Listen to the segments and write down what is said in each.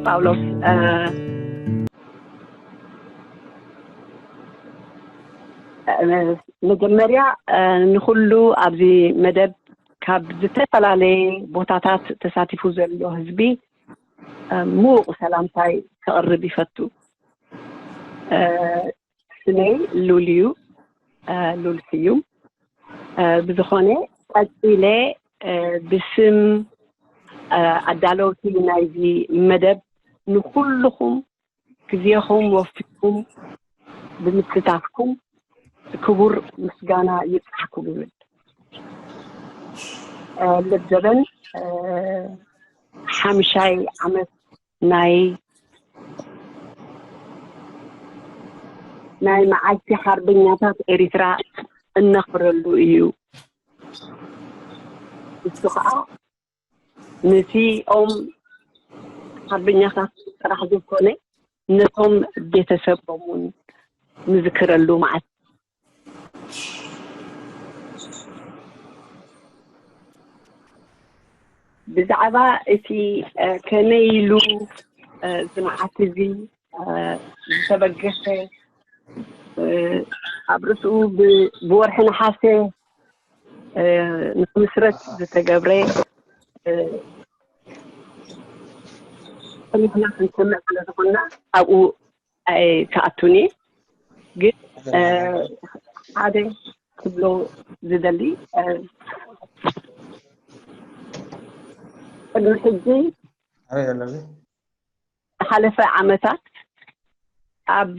ጳውሎስ፣ እ፣ እ፣ መጀመርያ፣ እ፣ ንኹሉ ኣብዚ መደብ ካብ ዝተፈላለየ ቦታታት ተሳቲፉ ዘሎ ህዝቢ፣ እ፣ ምዉቕ ሰላምታይ ከቕርብ ይፈቱ። እ፣ ስመይ ሉል እዩ፣ እ፣ ሉል ስዩም። እ፣ ብዝኾነ ቀጺለ፣ እ፣ ብስም፣ እ፣ ኣዳለውቲ ናይዚ መደብ ንኹልኹም ግዜኹም ወፊኹም ብምስታፍኩም ክቡር ምስጋና ይብጻሕኩም ይብል። እ፣ ልደበን፣ እ፣ ሓምሻይ ዓመት ናይ፣ ናይ መዓልቲ ሓርበኛታት ኤሪትራ እነኽብረሉ እዩ። እሱ ኸዓ ነቲኦም ሓርበኛታት ጥራሕ ዘይኮነ፣ ነቶም ቤተሰቦም እውን ንዝክረሉ መዓልቲ። ብዛዕባ እቲ፣ እ፣ ከመይ ኢሉ፣ እ፣ እዚ መዓልቲ እዚ፣ እ፣ ዝተበገሰ፣ እ፣ ኣብ ርእሱ ብ-፣ ብወርሒ ነሓሰ፣ እ፣ ንክምስረት ዝተገብረ፣ እ፣ ጸኒሕና ክንሰምዕ ስለ ዝኾንና ኣብኡ ኣይክኣቱን እየ። ግን፣ እ፣ ሓደ ክብሎ ዝደሊ፣ እ፣ ቅድሚ ሕጂ ኣበይ ኣለዚ? ዝሓለፈ ዓመታት ኣብ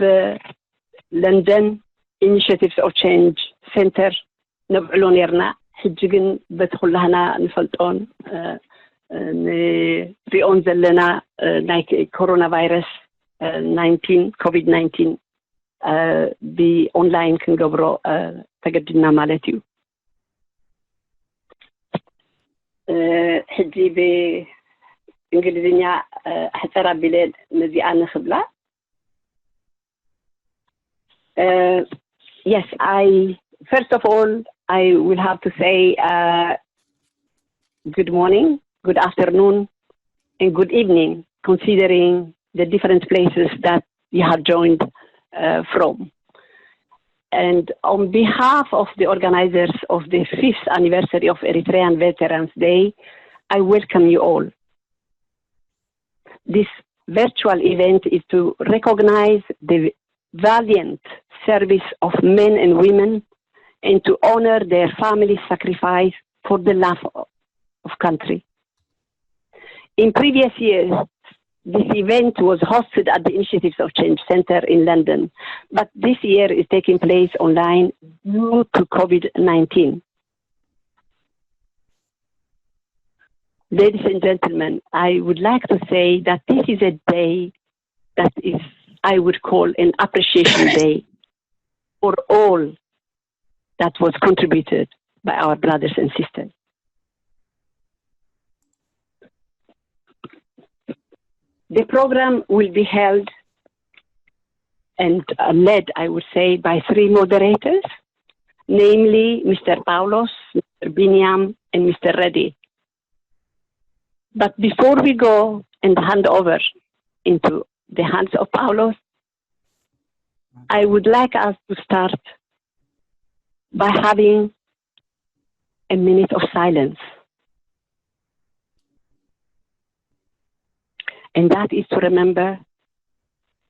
ለንደን ኢኒሽቲቭስ ኦፍ ቼንጅ ሴንተር ነብዕሎ ነርና። ሕጂ ግን በቲ ኩላህና ንፈልጦን፣ እ፣ እ፣ ንሪኦን ዘለና፣ እ፣ ናይ ኮሮና ቫይረስ፣ እ፣ ናይንቲን፣ ኮቪድ ናይንቲን፣ እ፣ ብኦንላይን ክንገብሮ፣ እ፣ ተገዲድና ማለት እዩ። እ፣ ሕጂ ብእንግሊዝኛ፣ እ፣ ኣሕጸር ኣቢለ ነዚኣ ንኽብላ። Uh, yes, I, first of all, I will have to say, uh, good morning, good afternoon, and good evening, considering the different places that you have joined, uh, from. And on behalf of the organizers of the fifth anniversary of Eritrean Veterans Day, I welcome you all. This virtual event is to recognize the valiant service of men and women and to honor their family sacrifice for the love of country. In previous years, this event was hosted at the Initiatives of Change Center in London, but this year is taking place online due to COVID nineteen. Ladies and gentlemen, I would like to say that this is a day that is, I would call, an appreciation day for all that was contributed by our brothers and sisters. The program will be held and, uh, led, I would say, by three moderators, namely Mister Paulos, Mister Biniam, and Mister Reddy. But before we go and hand over into the hands of Paulos, I would like us to start by having a minute of silence. And that is to remember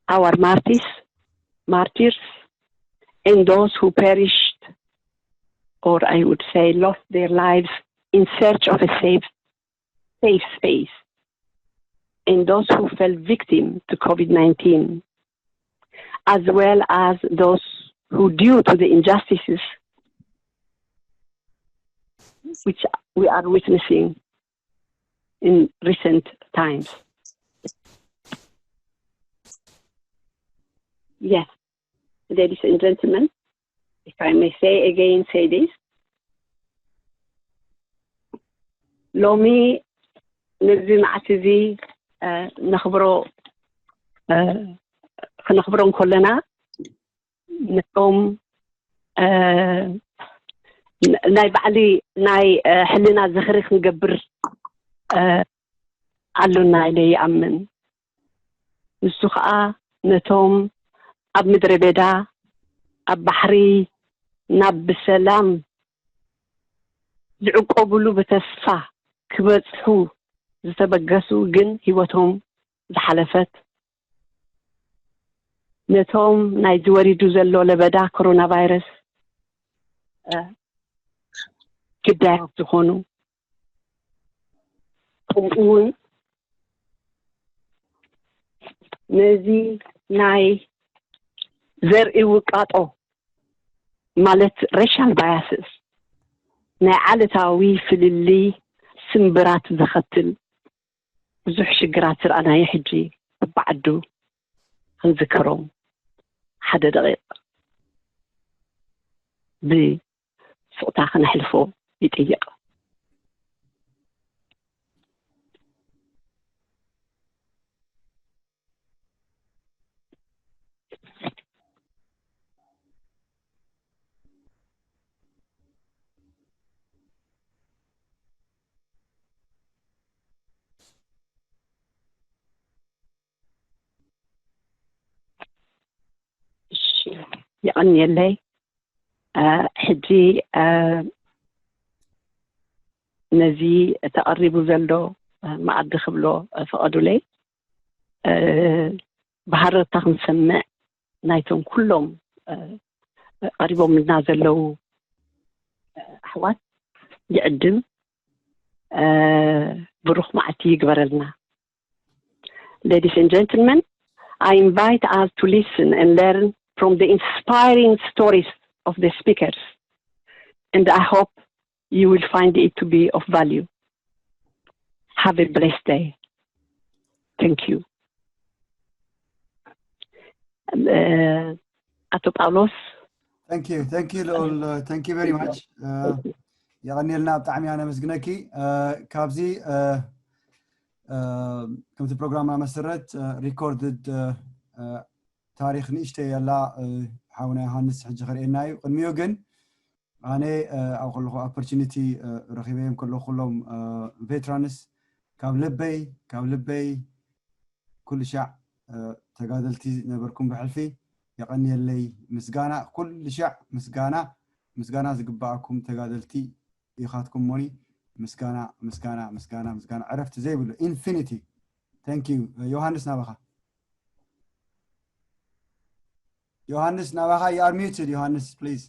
our martyrs, martyrs, and those who perished, or I would say lost their lives in search of a safe, safe space, and those who fell victim to COVID nineteen, as well as those who, due to the injustices which we are witnessing in recent times. Yes, ladies and gentlemen, if I may say again, say this, ሎሚ ነዚ መዓልቲ እዚ፣ እ፣ ነኽብሮ፣ እ፣ ክነኽብሮ እንከለና፣ ነቶም፣ እ፣ ን-፣ ናይ ባዕሊ ናይ፣ እ፣ ሕልና ዝኽሪ ክንገብር፣ እ፣ ኣሎና ኢለ ይኣምን። ንሱ ኸኣ ነቶም ኣብ ምድረ በዳ፣ ኣብ ባሕሪ፣ ናብ ብሰላም ዝዕቆብሉ ብተስፋ ክበጽሑ ዝተበገሱ ግን ህይወቶም ዝሓለፈት፣ ነቶም ናይዚ ወሪዱ ዘሎ ለበዳ ኮሮና ቫይረስ፣ እ፣ ግዳያት ዝኾኑ፣ ከምኡ እውን ነዚ ናይ ዘርኢ ውቃጦ፣ ማለት ሬሻል ባያስስ፣ ናይ ዓለታዊ ፍልልይ ስምብራት ዘኸትል ብዙሕ ሽግራት ዝረኣናዮ ሕጂ በብዓዱ ክንዝክሮም ሓደ ደቂቕ ብስቕታ ክነሕልፎ ይጥይቕ። እሺ፣ የቐንየለይ። እ፣ ሕጂ፣ እ፣ ነዚ ተቐሪቡ ዘሎ፣ እ፣ መኣዲ ክብሎ፣ እ፣ ፍቐዱለይ። እ፣ ብሃረርታ ክንሰምዕ ናይቶም ኩሎም፣ እ፣ ቀሪቦምልና ዘለዉ፣ እ፣ ኣሕዋት ይዕድም። እ፣ ብሩኽ መዓልቲ ይግበረልና። Ladies and gentlemen, I invite us to listen and learn from the inspiring stories of the speakers, and I hope you will find it to be of value. Have a blessed day. Thank you. Uh, ኣቶ ጳውሎስ። Thank you. Thank you, ልኡል. Uh, thank you very much. Uh, የቐንየልና፣ ብጣዕሚ እያ ነመስግነኪ። Uh, ካብዚ፣ uh፣ uh፣ ከምቲ ፕሮግራምና መሰረት፣ uh፣ ሪኮርድድ፣ uh፣ uh፣ ታሪኽ ንእሽተይ ያላ፣ uh፣ ሓውና ዮሃንስ ሕጂ ከርእየና እዩ። ቅድሚኡ ግን ኣነ፣ uh፣ ኣብ ከለኹ ኦፖርቹኒቲ፣ uh፣ ረኺበዮም ከለኹ ኩሎም፣ uh፣ ቬትራንስ ካብ ልበይ፣ ካብ ልበይ ኩሉ ሻዕ፣ uh፣ ተጋደልቲ ነበርኩም ብሕልፊ። የቐንየለይ። ምስጋና ኩሉ ሻዕ ምስጋና፣ ምስጋና ዝግባኣኩም ተጋደልቲ ኢኻትኩም ሞኒ። ምስጋና፣ ምስጋና፣ ምስጋና፣ ምስጋና ዕረፍቲ ዘይብሉ ኢንፊኒቲ። Thank you። ዮሃንስ ናባኻ። ዮሃንስ ናባኻ፣ you are muted ዮሃንስ፣ please።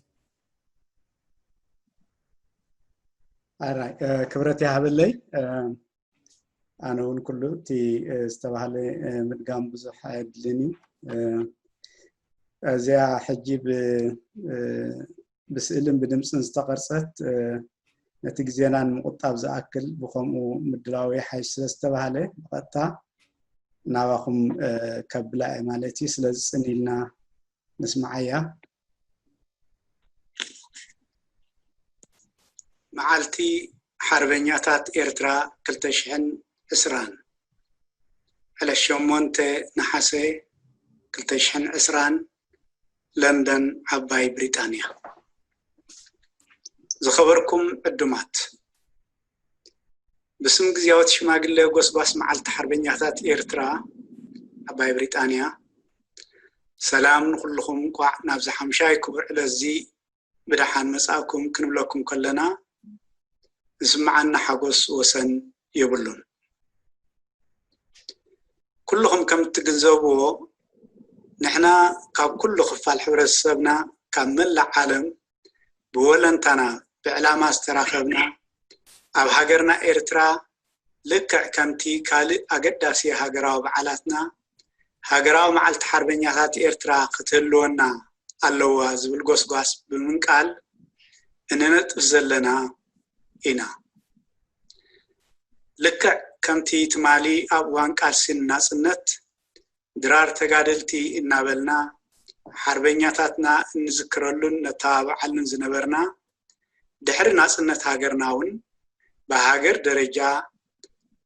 ኣራይ፣ እ፣ ክብረት ይሃበለይ። እ፣ ኣነ እውን ኩሉ እቲ፣ እ፣ ዝተባህለ፣ እ፣ ምድጋም ብዙሕ ኣየድልን እዩ። እ፣ እዚኣ ሕጂ ብ-፣ እ፣ ብስእልን ብድምፅን ዝተቐርፀት፣ እ፣ ነቲ ግዜና ንምቑጣብ ዝኣክል ብኸምኡ ምድላው ይሓይሽ ስለ ዝተባህለ ብቐጥታ ናባኹም፣ እ፣ ከብላ እየ ማለት እዩ። ስለዚ ፅን ኢልና ንስምዓያ። መዓልቲ ሓርበኛታት ኤርትራ ክልተ ሽሕን ዕስራን፣ ዕለት ሸሞንተ ነሓሰ ክልተ ሽሕን ዕስራን፣ ለንደን፣ ዓባይ ብሪጣንያ። ዝኸበርኩም ዕዱማት፣ ብስም ግዝያዊት ሽማግለ ጎስጓስ መዓልቲ ሓርበኛታት ኤርትራ ዓባይ ብሪጣንያ፣ ሰላም ንኹልኹም። እንቋዕ ናብዚ ሓምሻይ ክቡር ዕለት እዚ ብደሓን መጻእኩም ክንብለኩም ከለና፣ ዝስምዓና ሓጎስ ወሰን የብሉን። ኩልኹም ከም እትግንዘብዎ፣ ንሕና ካብ ኩሉ ክፋል ሕብረተሰብና፣ ካብ መላእ ዓለም ብወለንታና ብዕላማ ዝተራኸብና፣ ኣብ ሃገርና ኤርትራ ልክዕ ከምቲ ካልእ ኣገዳሲ ሃገራዊ በዓላትና፣ ሃገራዊ መዓልቲ ሓርበኛታት ኤርትራ ክትህልወና ኣለዋ ዝብል ጎስጓስ ብምንቃል እንነጥፍ ዘለና ኢና። ልክዕ ከምቲ ትማሊ ኣብ እዋን ቃልሲ ንናጽነት ድራር ተጋደልቲ እናበልና ሓርበኛታትና እንዝክረሉን ነተባብዓሉን ዝነበርና፣ ድሕሪ ናጽነት ሃገርና እውን ብሃገር ደረጃ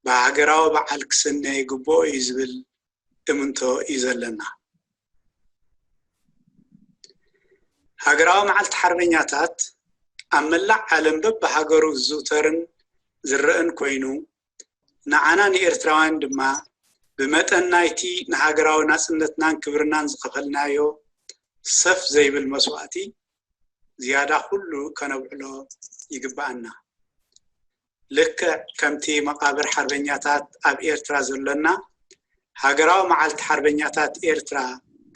ብሃገራዊ በዓል ክስነ ይግብኦ እዩ ዝብል እምንቶ እዩ ዘለና። ሃገራዊ መዓልቲ ሓርበኛታት ኣብ መላእ ዓለም በብሃገሩ ዝዝውተርን ዝረአን ኮይኑ፣ ንዓና ንኤርትራውያን ድማ ብመጠን ናይቲ ንሃገራዊ ናጽነትናን ክብርናን ዝኸፈልናዮ ሰፍ ዘይብል መስዋእቲ ዝያዳ ኩሉ ከነብዕሎ ይግብኣና። ልክዕ ከምቲ መቓብር ሓርበኛታት ኣብ ኤርትራ ዘሎና፣ ሃገራዊ መዓልቲ ሓርበኛታት ኤርትራ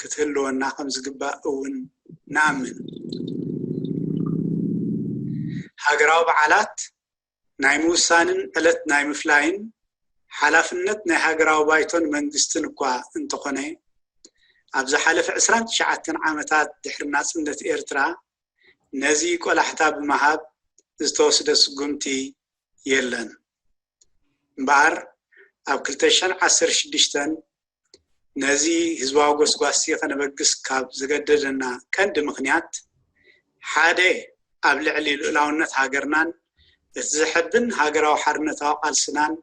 ክትህልወና ከም ዝግባእ እውን ንኣምን። ሃገራዊ በዓላት ናይ ምውሳንን ዕለት ናይ ምፍላይን ሓላፍነት ናይ ሃገራዊ ባይቶን መንግስትን እኳ እንተኾነ፣ ኣብ ዝሓለፈ ዕስራን ትሽዓተን ዓመታት ድሕሪ ናጽነት ኤርትራ ነዚ ቆላሕታ ብምሃብ ዝተወስደ ስጉምቲ የለን። እምበኣር፣ ኣብ ክልተ ሽሕን ዓሰርተ ሽዱሽተን ነዚ ህዝባዊ ጎስጓስቲ ከነበግስ ካብ ዘገደደና ቀንዲ ምኽንያት፣ ሓደ፣ ኣብ ልዕሊ ልኡላውነት ሃገርናን እቲ ዘሐብን ሃገራዊ ሓርነታዊ ቃልስናን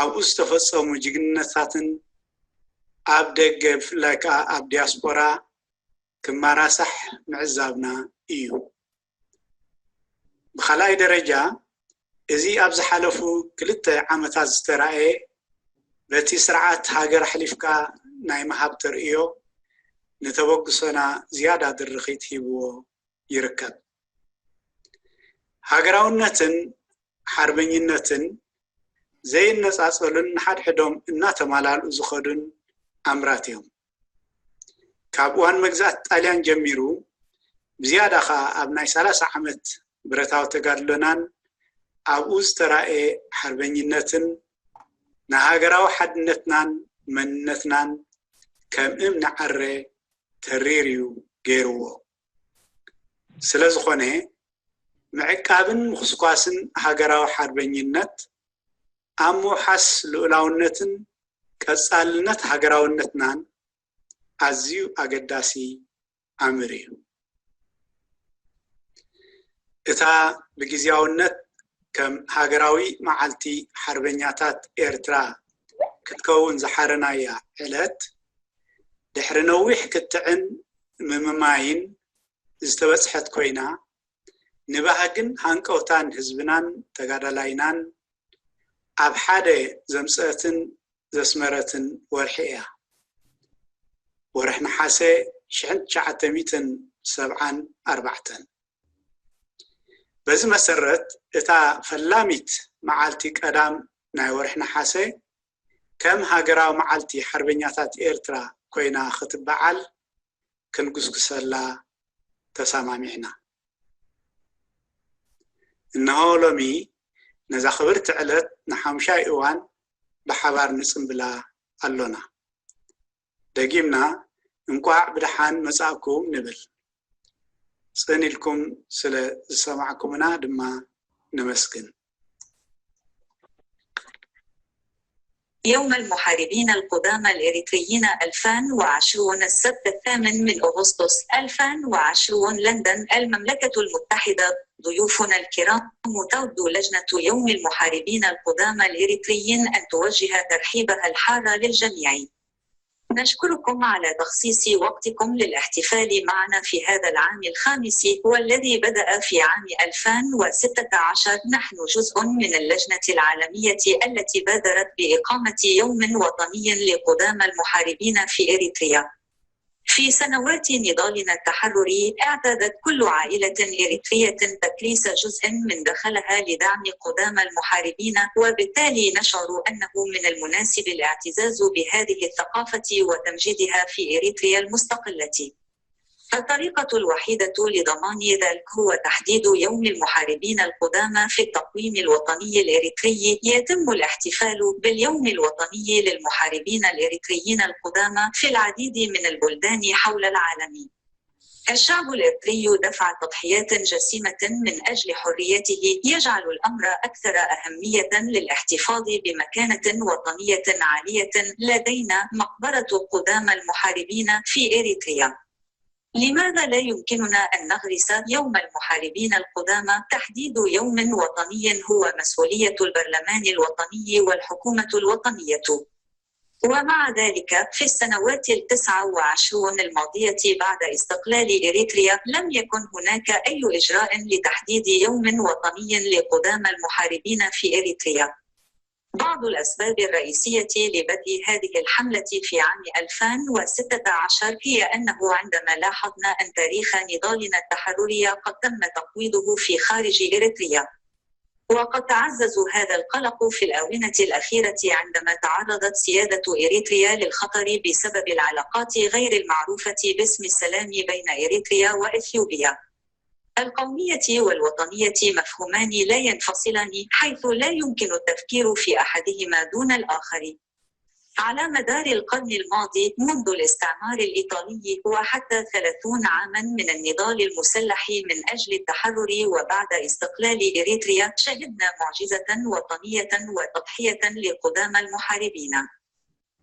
ኣብኡ ዝተፈጸሙ ጅግንነታትን ኣብ ደገ ብፍላይ ከኣ ኣብ ዲያስፖራ ክመራሳሕ ምዕዛብና እዩ። ብኻልኣይ ደረጃ፣ እዚ ኣብ ዝሓለፉ ክልተ ዓመታት ዝተራእየ በቲ ስርዓት ሃገር ኣሕሊፍካ ናይ ምሃብ ተርእዮ ንተበግሶና ዝያዳ ድርኺት ሂብዎ ይርከብ። ሃገራውነትን ሓርበኝነትን ዘይነጻጸሉን ንሓድሕዶም እናተማላልኡ ዝኸዱን ኣምራት እዮም። ካብ እዋን መግዛእቲ ጣልያን ጀሚሩ፣ ብዝያዳ ኸኣ ኣብ ናይ ሰላሳ ዓመት ብረታዊ ተጋድሎናን ኣብኡ ዝተራእየ ሓርበኝነትን ንሃገራዊ ሓድነትናን መንነትናን ከም እምኒ ዓረ ተሪር እዩ ገይርዎ። ስለ ዝኾነ፣ ምዕቃብን ምኹስኳስን ሃገራዊ ሓርበኝነት ኣብ ምውሓስ ልኡላውነትን ቀጻልነት ሃገራውነትናን ኣዝዩ ኣገዳሲ ኣምር እዩ። እታ ብግዝያውነት ከም ሃገራዊ መዓልቲ ሓርበኛታት ኤርትራ ክትከውን ዝሓረናያ ዕለት፣ ድሕሪ ነዊሕ ክትዕን ምምማይን ዝተበጽሐት ኮይና፣ ንባህግን ሃንቀውታን ህዝብናን ተጋዳላይናን ኣብ ሓደ ዘምጸአትን ዘስመረትን ወርሒ እያ። ወርሒ ነሓሰ ሽሕን ትሽዓተ ሚእትን ሰብዓን ኣርባዕተን። በዚ መሰረት፣ እታ ፈላሚት መዓልቲ ቀዳም ናይ ወርሒ ነሓሰ ከም ሃገራዊ መዓልቲ ሓርበኛታት ኤርትራ ኮይና ክትበዓል ክንጉስጉሰላ ተሰማሚዕና። እነሆ ሎሚ ነዛ ክብርቲ ዕለት ንሓሙሻይ እዋን ብሓባር ንጽምብላ ኣሎና። ደጊምና እንቋዕ ብደሓን መጻእኩም ንብል። ጽን ኢልኩም ስለ ዝሰማዕኩምና ድማ ነመስግን። يوم المحاربين القدامى الإريتريين ألفان وعشرون، السبت الثامن من أغسطس ألفان وعشرون، لندن، المملكة المتحدة. ضيوفنا الكرام، تود لجنة يوم المحاربين القدامى الإريتريين أن توجه ترحيبها الحار للجميع. نشكركم على تخصيص وقتكم للاحتفال معنا في هذا العام الخامس، والذي بدأ في عام ألفان وستة عشر. نحن جزء من اللجنة العالمية التي بادرت بإقامة يوم وطني لقدامى المحاربين في إريتريا. في سنوات نضالنا التحرري، اعتادت كل عائلة إريترية تكريس جزء من دخلها لدعم قدامى المحاربين، وبالتالي نشعر أنه من المناسب الاعتزاز بهذه الثقافة وتمجيدها في إريتريا المستقلة. الطريقة الوحيدة لضمان ذلك هو تحديد يوم المحاربين القدامى في التقويم الوطني الإريتري. يتم الاحتفال باليوم الوطني للمحاربين الإريتريين القدامى في العديد من البلدان حول العالم. الشعب الإريتري دفع تضحيات جسيمة من أجل حريته، يجعل الأمر أكثر أهمية للاحتفاظ بمكانة وطنية عالية لدينا، مقبرة قدامى المحاربين في إريتريا. لماذا لا يمكننا أن نغرس يوم المحاربين القدامى تحديد يوم وطني هو مسؤولية البرلمان الوطني والحكومة الوطنية؟ ومع ذلك، في السنوات التسعة وعشرون الماضية بعد استقلال إريتريا، لم يكن هناك أي إجراء لتحديد يوم وطني لقدامى المحاربين في إريتريا. بعض الأسباب الرئيسية لبدء هذه الحملة في عام ألفين وستة عشر هي أنه عندما لاحظنا أن تاريخ نضالنا التحرري قد تم تقويضه في خارج إريتريا، وقد تعزز هذا القلق في الآونة الأخيرة عندما تعرضت سيادة إريتريا للخطر بسبب العلاقات غير المعروفة باسم السلام بين إريتريا وإثيوبيا. القومية والوطنية مفهومان لا ينفصلان، حيث لا يمكن التفكير في أحدهما دون الآخر. على مدار القرن الماضي، منذ الاستعمار الإيطالي وحتى ثلاثون عامًا من النضال المسلح من أجل التحرر وبعد استقلال إريتريا، شهدنا معجزة وطنية وتضحية لقدامى المحاربين.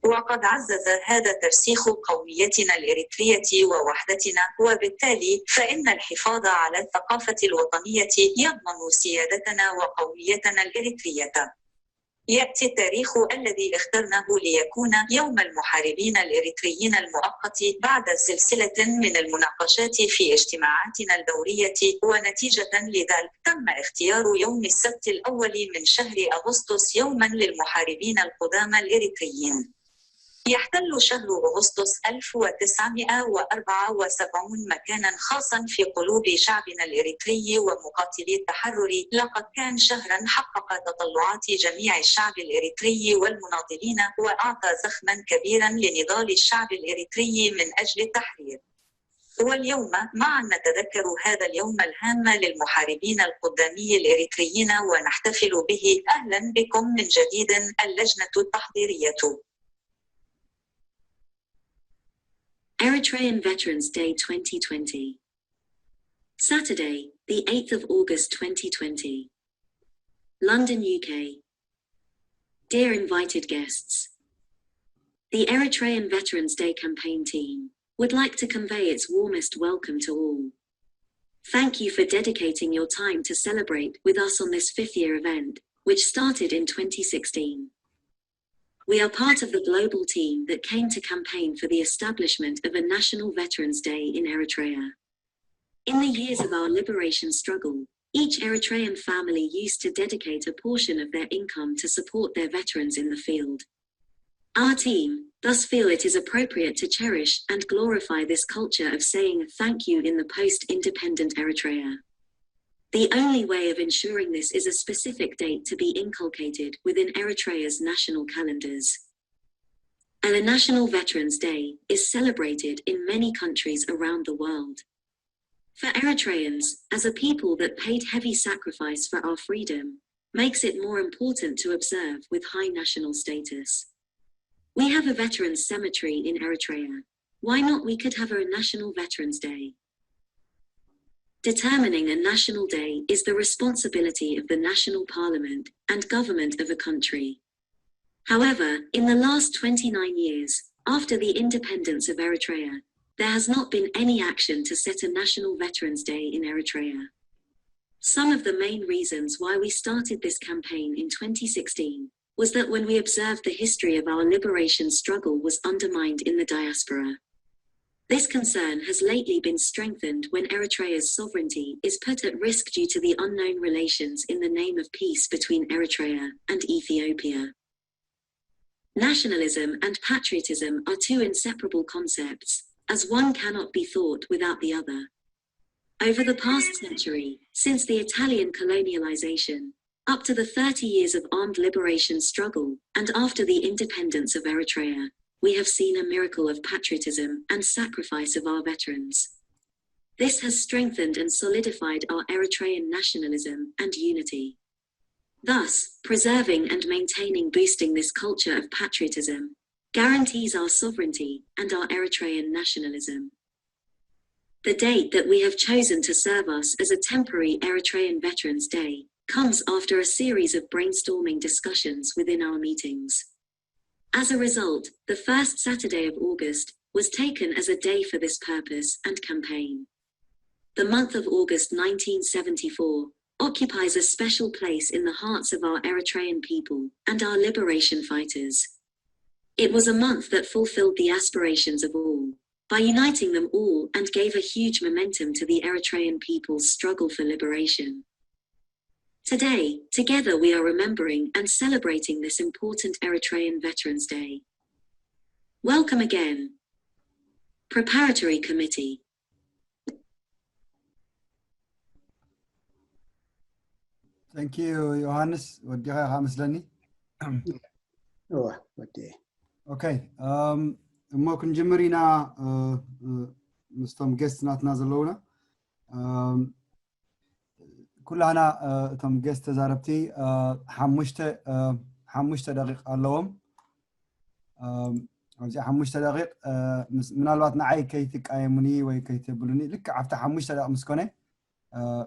وقد عزز هذا ترسيخ قوميتنا الإريترية ووحدتنا، وبالتالي فإن الحفاظ على الثقافة الوطنية يضمن سيادتنا وقوميتنا الإريترية. يأتي التاريخ الذي اخترناه ليكون يوم المحاربين الإريتريين المؤقت بعد سلسلة من المناقشات في اجتماعاتنا الدورية، ونتيجة لذلك تم اختيار يوم السبت الأول من شهر أغسطس يوما للمحاربين القدامى الإريتريين. يحتل شهر أغسطس ألف وتسعمائة وأربعة وسبعين مكانا خاصا في قلوب شعبنا الإريتري ومقاتلي التحرر. لقد كان شهرا حقق تطلعات جميع الشعب الإريتري والمناضلين، وأعطى زخما كبيرا لنضال الشعب الإريتري من أجل التحرير. واليوم معا نتذكر هذا اليوم الهام للمحاربين القدامي الإريتريين ونحتفل به. أهلا بكم من جديد، اللجنة التحضيرية. Eritrean Veterans Day twenty twenty. Saturday, the eighth of August twenty twenty. London, U K. Dear invited guests, the Eritrean Veterans Day campaign team would like to convey its warmest welcome to all. Thank you for dedicating your time to celebrate with us on this fifth year event, which started in twenty sixteen. We are part of the global team that came to campaign for the establishment of a National Veterans Day in Eritrea. In the years of our liberation struggle, each Eritrean family used to dedicate a portion of their income to support their veterans in the field. Our team thus feel it is appropriate to cherish and glorify this culture of saying thank you in the post-independent Eritrea. The only way of ensuring this is a specific date to be inculcated within Eritrea's national calendars. A National Veterans Day is celebrated in many countries around the world. For Eritreans, as a people that paid heavy sacrifice for our freedom, makes it more important to observe with high national status. We have a veterans cemetery in Eritrea. Why not we could have a National Veterans Day? Determining a national day is the responsibility of the national parliament and government of a country. However, in the last twenty-nine years, after the independence of Eritrea, there has not been any action to set a National Veterans Day in Eritrea. Some of the main reasons why we started this campaign in twenty sixteen was that when we observed the history of our liberation struggle was undermined in the diaspora. This concern has lately been strengthened when Eritrea's sovereignty is put at risk due to the unknown relations in the name of peace between Eritrea and Ethiopia. Nationalism and patriotism are two inseparable concepts, as one cannot be thought without the other. Over the past century, since the Italian colonialization, up to the thirty years of armed liberation struggle, and after the independence of Eritrea, we have seen a miracle of patriotism and sacrifice of our veterans. This has strengthened and solidified our Eritrean nationalism and unity. Thus, preserving and maintaining boosting this culture of patriotism guarantees our sovereignty and our Eritrean nationalism. The date that we have chosen to serve us as a temporary Eritrean Veterans Day comes after a series of brainstorming discussions within our meetings. As a result, the first Saturday of August was taken as a day for this purpose and campaign. The month of August nineteen seventy-four occupies a special place in the hearts of our Eritrean people and our liberation fighters. It was a month that fulfilled the aspirations of all, by uniting them all and gave a huge momentum to the Eritrean people's struggle for liberation. Today, together we are remembering and celebrating this important Eritrean Veterans Day. Welcome again. Preparatory Committee. Thank you ዮሃንስ፣ ወዲኻ ኢኻ መስለኒ። እወ ወዲ ኦኬ፣ እሞ ክንጅምር ኢና። ምስቶም ጌስት ናትና ዘለውና ኩላህና እቶም ጌስት ተዛረብቲ ሓሙሽተ ደቂቕ ኣለዎም። ኣብዚ ሓሙሽተ ደቂቕ ምናልባት ንዓይ ከይትቃየሙኒ ወይ ከይትብሉኒ፣ ልክዕ ኣብቲ ሓሙሽተ ደቂቕ ምስ ኮነ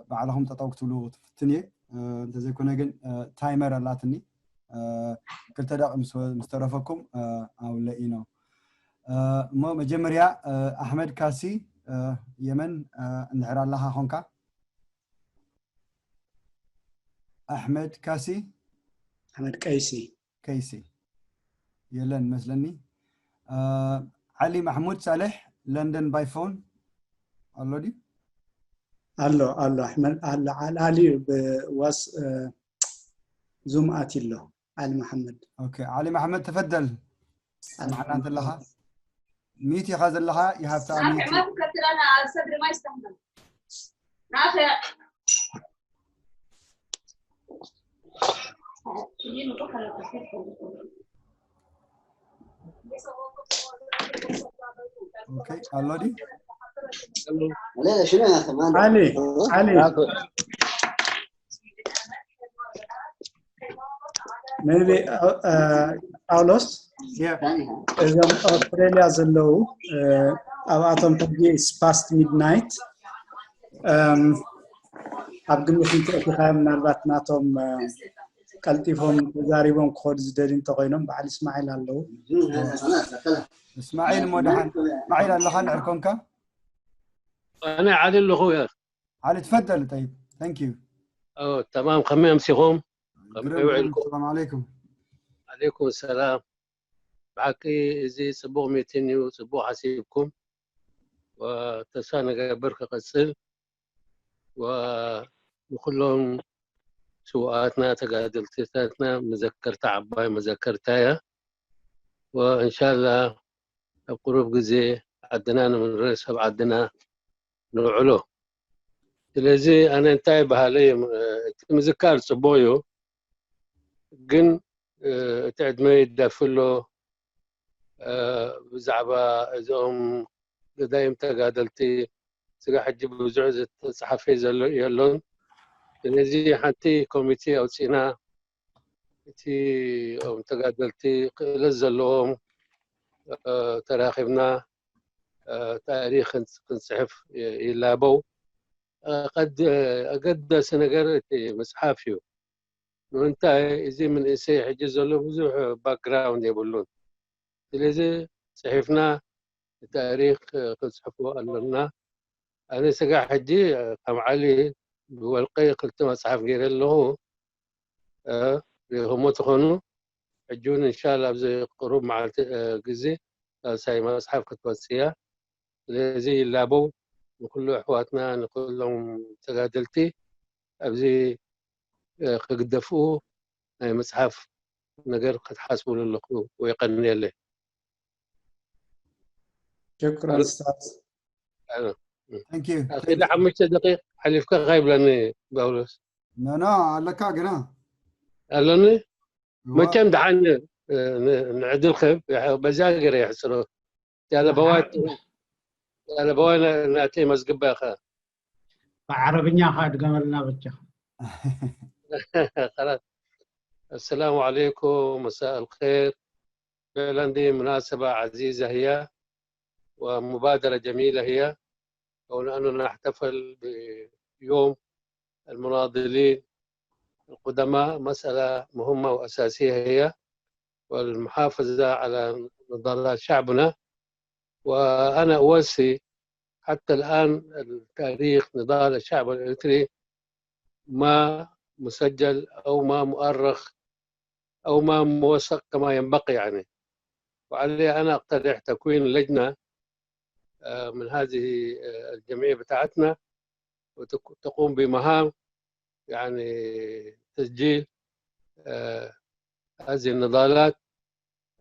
ባዕልኹም ጠጠው ክትብሉ ክትፍትን እየ። እንተዘይኮነ ግን ታይመር ኣላትኒ፣ ክልተ ደቂቕ ምስተረፈኩም ኣውለ ኢኖ። እሞ መጀመርያ ኣሕመድ ካሲ የመን እንድሕር ኣለኻ ኾንካ፣ ኣሕመድ ካሲ ኣሕመድ ቀይሲ ከይሲ የለን መስለኒ። ዓሊ ማሕሙድ ሳልሕ ለንደን ባይ ፎን ኣሎ ድዩ? ኣሎ ኣሎ ኣሕመድ ኣሎ ዓሊ ብዋስ ዙም ኣትዩ ኣሎ። ዓሊ መሓመድ ኦኬ፣ ዓሊ መሓመድ ተፈደል። ሰማዕና እንተለኻ ሚት ኢኻ ዘለኻ ይሃብታ ሚት ኦኬ፣ ኣሎ ድዩ? ዓሊ ዓሊ ሜቢ ጳውሎስ እዞም ኣውስትራሊያ ዘለዉ ኣብኣቶም ሕጂ ፓስት ሚድናይት ኣብ ግምት እንተእቲኻ ምናልባት ናቶም ቀልጢፎም ተዛሪቦም ክኸዱ ዝደልዩ እንተኮይኖም በዓል እስማዒል ኣለዉ። እስማዒል እሞ ደሓን እስማዒል ኣለኻ ንዕርኮንካ ኣነ ዓሊ ኣለኹ። ዓሊ ትፈደል። ጠይብ፣ ታንክ ዩ። ተማም፣ ከመይ ኣምሲኹም? ከመይ ውዒልኩም? ሰላም ዓለይኩም። ዓለይኩም ሰላም። ብሓቂ እዚ ፅቡቕ ሚቲን እዩ፣ ፅቡቕ ሓሲብኩም። ተስፋ ንገብር ክቕፅል። ንኩሎም ስውኣትና ተጋደልትታትና መዘከርታ ዓባይ መዘከርታ እያ። ወእንሻላ ኣብ ቁሩብ ግዜ ዓድና ንምንረስ ኣብ ዓድና ንውዕሎ። ስለዚ ኣነ እንታይ በሃለ እቲ ምዝካር ፅቡቅ እዩ፣ ግን እቲ ዕድመ ይደፍእ ኣሎ። ብዛዕባ እዚኦም ገዳይም ተጋደልቲ ስጋ ሕጂ ብዙሕ ዝተፅሓፈ ዘሎ የሎን። ስለዚ ሓንቲ ኮሚቴ ኣውፂእና እቲ ኦም ተጋደልቲ ክእለት ዘለዎም ተራኺብና ታሪክ ክንፅሕፍ ይላበው። ኣገዳሲ ነገር እቲ መፅሓፍ እዩ። ንምንታይ እዚ መንእሰይ ሕጂ ዘሎ ብዙሕ ባክግራውንድ የብሉን። ስለዚ ፅሒፍና ታሪክ ክንፅሕፎ ኣለና። ኣነ ስጋ ሕጂ ከም ዓሊ ብወልቀይ ክልተ መፅሓፍ ገይረ ኣለኹ። ሪኹሞ ትኾኑ ሕጂ እውን እንሻላ ኣብዚ ቅሩብ መዓልቲ ግዜ ሳልሳይ መፅሓፍ ክትወፅእ እያ። ስለዚ ይላበው ንኩሉ ኣሕዋትና ንኩሎም ተጋደልቲ ኣብዚ ክግደፍኡ ናይ መፅሓፍ ነገር ክትሓስብሉ ኣለኹ። ወይ ቀንየለይ። ሽክራን ስታዝ። Thank you. ኣኺለ ሓሙሽተ ደቂቕ ሓሊፍካ ካይብለኒ ጳውሎስ። ኖ ኖ ኣለካ ግና ኣለኒ። መቸም ደሓን ንዕድል ክህብ በዛ ገይረ የሕፅሮ። ያለበዋይ ያለበዋይ ናተይ መዝግባ ኢኻ። ብዓረብኛ ኸ ድገመልና በጃኻ። خلاص. السلام عليكم، مساء الخير. فعلا دي مناسبة عزيزة هي، ومبادرة جميلة هي، كون أننا نحتفل بيوم المناضلين القدماء مسألة مهمة وأساسية هي، والمحافظة على نضالات شعبنا. وأنا أوصي حتى الآن التاريخ نضال الشعب الإريتري ما مسجل أو ما مؤرخ أو ما موثق كما ينبغي يعني. وعلي أنا أقترح تكوين لجنة من هذه الجمعية بتاعتنا وتقوم بمهام يعني تسجيل آه، هذه النضالات.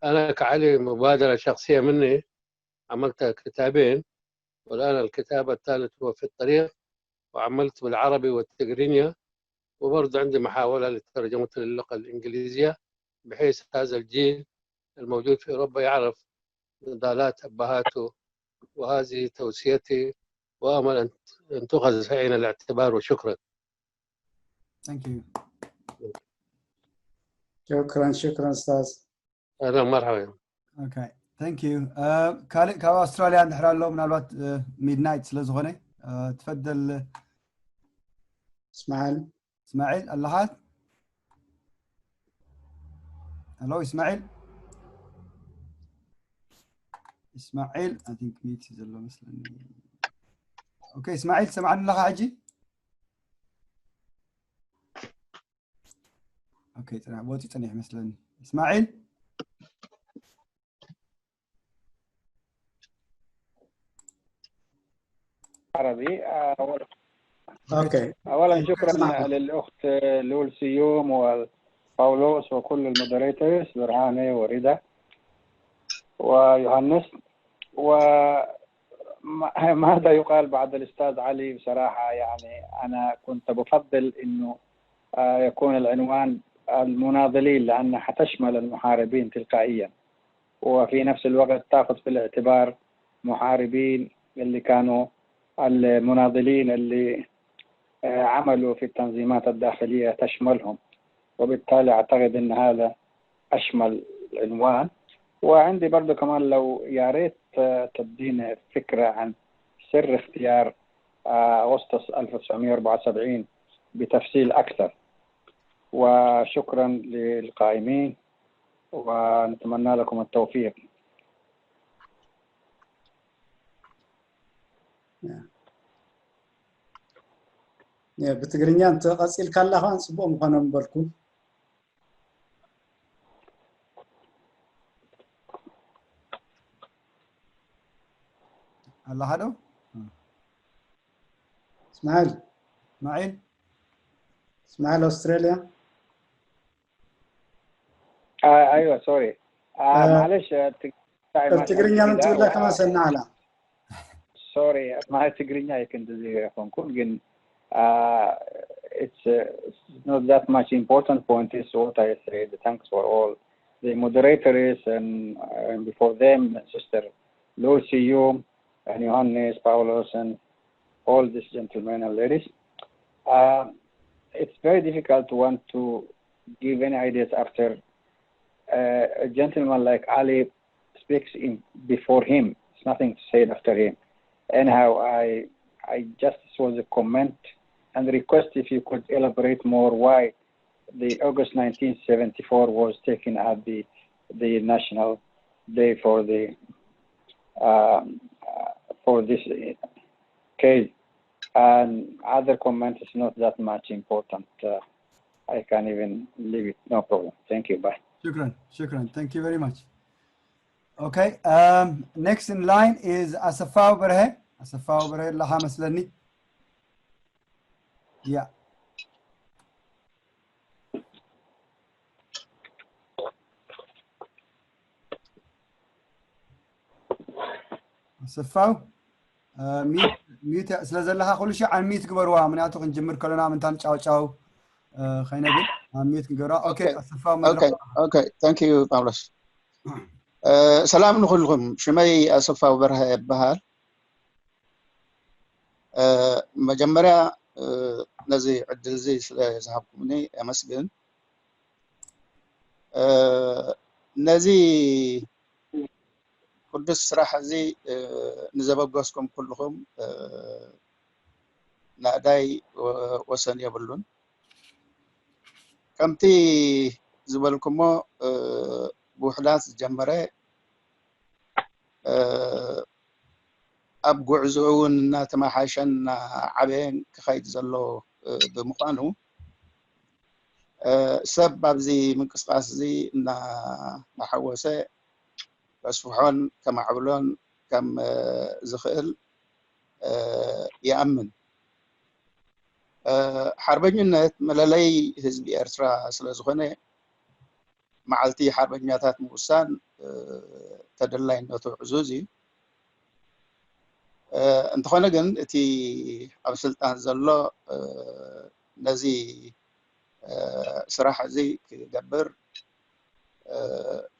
أنا كعلي مبادرة شخصية مني، عملت كتابين، والآن الكتاب الثالث هو في الطريق، وعملت بالعربي والتقرينيا، وبرضه عندي محاولة لترجمة اللغة الإنجليزية، بحيث هذا الجيل الموجود في أوروبا يعرف نضالات أبهاته. وهذه توصيتي، وأمل أن أن تؤخذ في عين الاعتبار، وشكرا. Thank you. شكرا شكرا استاذ. أهلا، مرحبا. Okay. Thank you. ካልእ ካብ ኣውስትራልያ እንድሕር ኣሎ፣ ምናልባት ሚድናይት ስለ ዝኾነ። ትፈደል اسماعيل. እስማዒል ኣለኻ? ሄሎ እስማዒል። እስማዒል I think ሚት እዩ ዘሎ መስለኒ። Okay እስማዒል፣ ትሰምዓኒ ኣለኻ ሕጂ? Okay፣ ፅናሕ፣ ቦቲ ፅኒሕ መስለኒ። እስማዒል። عربي. آه، أول- Okay. أولا شكرا اسمع. للأخت لول سيوم وباولوس وكل ال moderators، برهانة ورضا ويوهانس. وماذا يقال بعد الأستاذ علي؟ بصراحة يعني أنا كنت بفضل إنه آه، يكون العنوان المناضلين، لأنها حتشمل المحاربين تلقائيا، وفي نفس الوقت تأخذ في الاعتبار محاربين اللي كانوا المناضلين اللي آه، عملوا في التنظيمات الداخلية تشملهم، وبالتالي أعتقد أن هذا أشمل عنوان. وعندي برضو كمان، لو يا ريت آه، تدينا فكرة عن سر اختيار آه، أغسطس ألف وتسعمية وأربعة وسبعين بتفصيل أكثر. وشكرا للقائمين، ونتمنى لكم التوفيق. ብትግርኛ እንተ ቀፂልካ ኣለኻ ፅቡቅ ምኾነ ምበልኩ። ኣለኻ ዶ? እስማዒል እስማዒል እስማዒል ኣውስትራልያ آه، ايوه، سوري. آه، آه، معلش، آه، تق- ብትግርኛ ምን ትብላ ከማን ሰናዕላ። Sorry، ما ትግርኛ ኣይክንድዚ ኣይኮንኩን ግን uh, it's, uh, it's not that much important point is what I said. Thanks for all the moderators and, and before them, Sister Lucy Yum and Johannes Paulus and all these gentlemen and ladies. Uh, it's very difficult to want to give any ideas after uh, a gentleman like Ali speaks in before him. It's nothing to say after him. Anyhow, I I just, this was a comment and request if you could elaborate more why the August nineteen seventy-four was taken as the the national day for the um, uh, for this uh, case. And other comment is not that much important. Uh, I can even leave it. No problem. Thank you. Bye. شكرا شكرا. Thank you very much. Okay. Um, next in line is ኣሰፋው በርሀ። ኣሰፋው በርሀ ኣለኻ መስለኒ። Yeah. ኣሰፋው ሚት ሚት ስለ ዘለኻ ኩሉ ሻዕ ሚት ግበርዋ፣ ምክንያቱ ክንጅምር ከለና ምንታን ጫውጫው ከይነብል ኣብ ሚት ክንገብራ። Okay ኣሰፋው መድረኽ። Okay thank you ጳውሎስ። ሰላም ንኩልኩም። ሽመይ ኣሰፋው በርሀ ይበሃል። መጀመርያ ነዚ ዕድል እዚ ስለ ዝሃብኩምኒ ኣመስግን። ነዚ ቅዱስ ስራሕ እዚ ንዘበገስኩም ኩልኹም ናእዳይ ወሰን የብሉን። ከምቲ ዝበልኩሞ ብውሕዳት ዝጀመረ ኣብ ጉዕዞኡ እውን እናተመሓሸን እናዓበየን ክኸይድ ዘሎ ብምዃኑ ሰብ ኣብዚ ምንቅስቃስ እዚ እናሓወሰ ከስፍሖን ከማዕብሎን ከም ዝኽእል ይኣምን። ሓርበኝነት መለለይ ህዝቢ ኤርትራ ስለ ዝኾነ፣ መዓልቲ ሓርበኛታት ምውሳን ተደላይነቱ ዕዙዝ እዩ። እንተኾነ ግን፣ እቲ ኣብ ስልጣን ዘሎ ነዚ ስራሕ እዚ ክገብር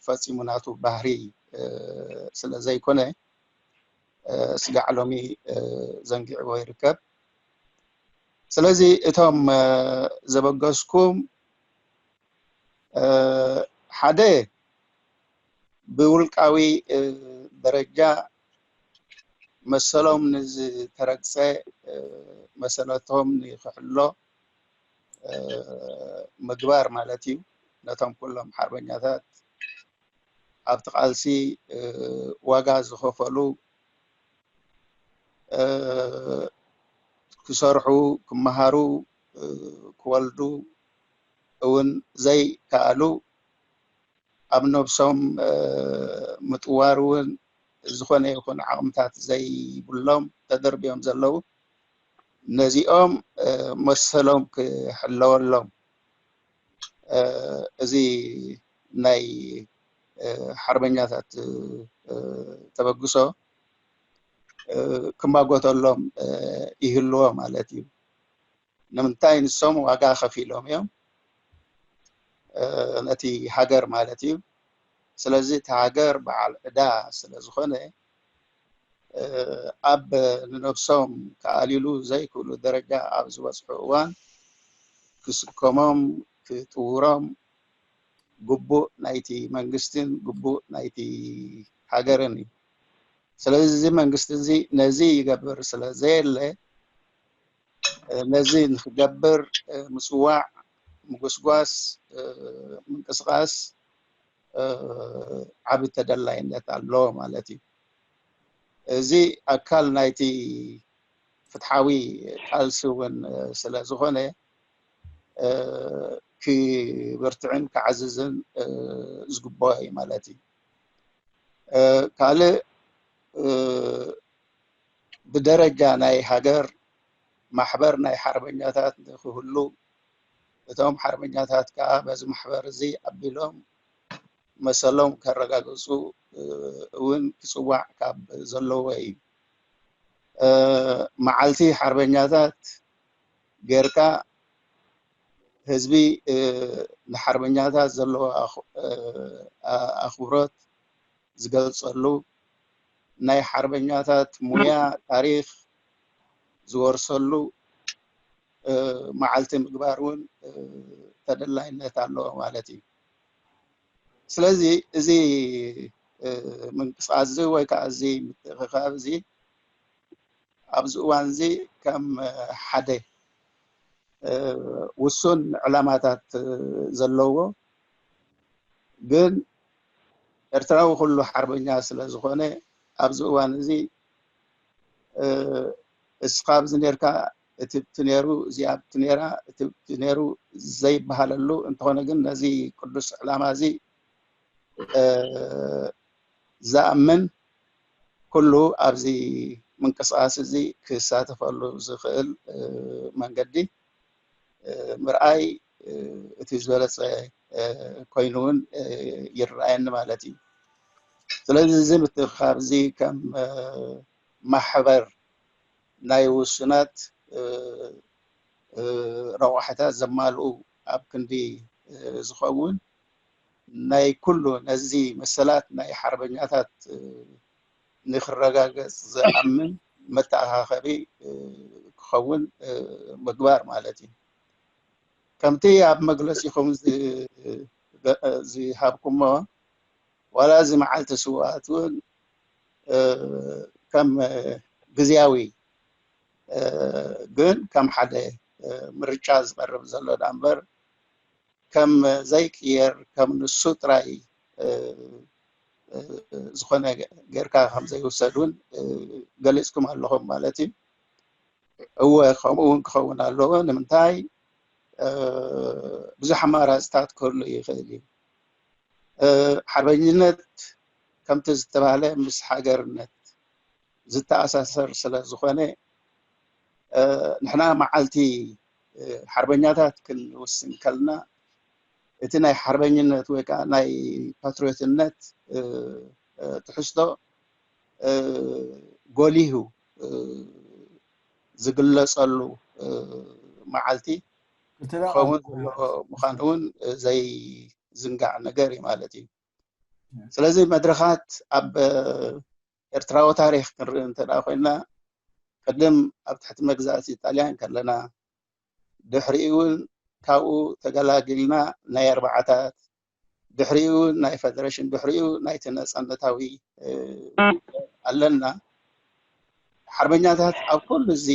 ፈጺሙ ናቱ ባህሪ ስለ ዘይኮነ፣ ስጋዕ ሎሚ ዘንጊዕዎ ይርከብ። ስለዚ እቶም ዘበገስኩም፣ ሓደ፣ ብውልቃዊ ደረጃ መሰሎም ንዝተረግጸ መሰለቶም ንክሕሎ ምግባር ማለት እዩ። ነቶም ኩሎም ሓርበኛታት፣ ኣብቲ ቃልሲ ዋጋ ዝኸፈሉ፣ ክሰርሑ፣ ክመሃሩ፣ ክወልዱ እውን ዘይከኣሉ፣ ኣብ ነብሶም ምጥዋር እውን ዝኾነ ይኹን ዓቕምታት ዘይብሎም ተደርብዮም ዘለዉ፣ ነዚኦም መሰሎም ክሕለወሎም፣ እዚ ናይ ሓርበኛታት ተበግሶ ክማጎተሎም ይህልዎ ማለት እዩ። ንምንታይ? ንሶም ዋጋ ከፊሎም እዮም፣ ነቲ ሃገር ማለት እዩ። ስለዚ እቲ ሃገር በዓል ዕዳ ስለ ዝኾነ፣ ኣብ ንነብሶም ክኣልይሉ ዘይክእሉ ደረጃ ኣብ ዝበጽሑ እዋን፣ ክስከሞም፣ ክጥውሮም ግቡእ ናይቲ መንግስትን ግቡእ ናይቲ ሃገርን እዩ። ስለዚ እዚ መንግስቲ እዚ ነዚ ይገብር ስለ ዘየለ፣ ነዚ ንክገብር ምጽዋዕ፣ ምጉስጓስ፣ ምንቅስቃስ ዓቢ ተደላይነት ኣሎ ማለት እዩ። እዚ ኣካል ናይቲ ፍትሓዊ ቃልሲ እውን ስለ ዝኾነ፣ ክብርትዕን ክዓዝዝን ዝግበኦ እዩ ማለት እዩ። ካልእ፣ ብደረጃ ናይ ሃገር ማሕበር ናይ ሓርበኛታት ንክህሉ፣ እቶም ሓርበኛታት ከዓ በዚ ማሕበር እዚ ኣቢሎም መሰሎም ከረጋግጹ እውን ክጽዋዕ ካብ ዘለዎ እዩ። መዓልቲ ሓርበኛታት ጌርካ፣ ህዝቢ ንሓርበኛታት ዘለዎ ኣኽብሮት ዝገልጸሉ፣ ናይ ሓርበኛታት ሙያ፣ ታሪኽ ዝወርሰሉ መዓልቲ ምግባር እውን ተደላይነት ኣለዎ ማለት እዩ። ስለዚ እዚ ምንቅስቃስ እዚ ወይ ከዓ እዚ ምትእኽኻብ እዚ ኣብዚ እዋን እዚ ከም ሓደ ውሱን ዕላማታት ዘለዎ፣ ግን ኤርትራዊ ኩሉ ሓርበኛ ስለ ዝኾነ፣ ኣብዚ እዋን እዚ እስኻ ኣብዚ ኔርካ፣ እቲ ኣብቲ ኔሩ፣ እዚ ኣብቲ ኔራ፣ እቲ ኣብቲ ኔሩ ዘይበሃለሉ እንተኾነ ግን፣ ነዚ ቅዱስ ዕላማ እዚ ዝኣምን ኩሉ ኣብዚ ምንቅስቃስ እዚ ክሳተፈሉ ዝኽእል መንገዲ ምርኣይ እቲ ዝበለጸ ኮይኑ እውን ይረኣየኒ ማለት እዩ። ስለዚ እዚ ምትእኽኻብ እዚ ከም ማሕበር ናይ ውሱናት ረቋሕታት ዘማልኡ ኣብ ክንዲ ዝኸውን፣ ናይ ኩሉ ነዚ መሰላት ናይ ሓርበኛታት ንክረጋገጽ ዝኣምን መተኣኻኸቢ ክኸውን ምግባር ማለት እዩ። ከምቲ ኣብ መግለጺኹም ዝሃብኩሞ፣ ዋላ እዚ መዓልቲ ስውኣት እውን ከም ግዝያዊ፣ ግን ከም ሓደ ምርጫ ዝቐርብ ዘሎ ዳ እምበር፣ ከም ዘይቅየር፣ ከም ንሱ ጥራይ ዝኾነ ጌርካ ከም ዘይውሰድ እውን ገሊጽኩም ኣለኹም ማለት እዩ። እወ፣ ከምኡ እውን ክኸውን ኣለዎ። ንምንታይ? ብዙሕ ኣማራፅታት ክህሉ ይኽእል እዩ። ሓርበኝነት ከምቲ ዝተባህለ ምስ ሃገርነት ዝተኣሳሰር ስለ ዝኾነ፣ ንሕና መዓልቲ ሓርበኛታት ክንውስን ከልና እቲ ናይ ሓርበኝነት ወይ ከዓ ናይ ፓትሪዮትነት ትሕዝቶ ጎሊሁ ዝግለፀሉ መዓልቲ ክኸውን ዘለዎ ምዃኑ እውን ዘይዝንጋዕ ነገር እዩ ማለት እዩ። ስለዚ መድረኻት ኣብ ኤርትራዊ ታሪኽ ክንርኢ እንተ ኮይና ቅድም ኣብ ትሕቲ መግዛእቲ ጣልያን ከለና ድሕሪኡ እውን ካብኡ ተገላጊልና ናይ ኣርባዓታት ድሕሪኡ ናይ ፈደሬሽን ድሕሪኡ ናይቲ ነፃነታዊ ኣለና። ሓርበኛታት ኣብ ኩሉ እዚ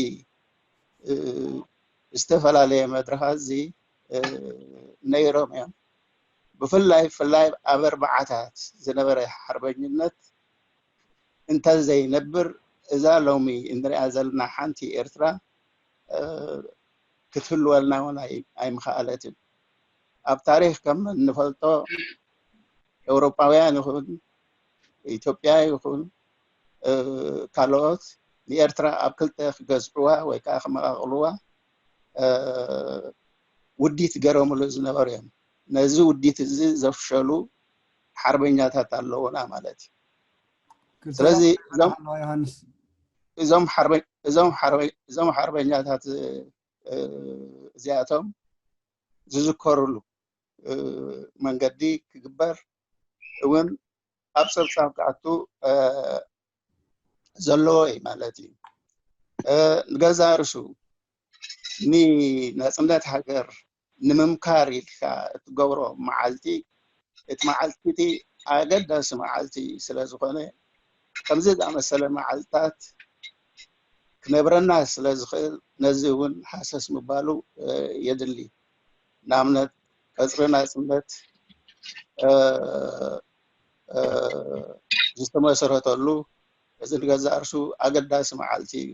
ዝተፈላለየ መድረኻት እዚ ነይሮም እዮም። ብፍላይ ፍላይ ኣብ ኣርባዓታት ዝነበረ ሓርበኝነት እንተዘይነብር እዛ ሎሚ እንሪኣ ዘለና ሓንቲ ኤርትራ ክትህልወልና እውን ኣይምኸኣለትን። ኣብ ታሪኽ ከም እንፈልጦ ኤውሮጳውያን ይኹን ኢትዮጵያ ይኹን ካልኦት ንኤርትራ ኣብ ክልተ ክገዝዕዋ ወይ ከዓ ክመቓቕልዋ ውዲት ገይሮምሉ ዝነበሩ እዮም። ነዚ ውዲት እዚ ዘፍሸሉ ሓርበኛታት ኣለውና ማለት እዩ። ስለዚ እዞም ሓርበኛታት እዚኣቶም ዝዝከሩሉ መንገዲ ክግበር እውን ኣብ ጸብጻብ ክኣቱ ዘለዎ እዩ ማለት እዩ። ንገዛ ርሱ ንናጽነት ሃገር ንምምካር ኢልካ እትገብሮ መዓልቲ እቲ መዓልቲ እቲ ኣገዳሲ መዓልቲ ስለ ዝኾነ ከምዚ ዝኣመሰለ መዓልትታት ክነብረና ስለ ዝኽእል ነዚ እውን ሃሰስ ምባሉ የድሊ። ንኣብነት ቀፅሪ ናፅነት ዝተመሰረተሉ እዚ ንገዛእ ርሱ ኣገዳሲ መዓልቲ እዩ።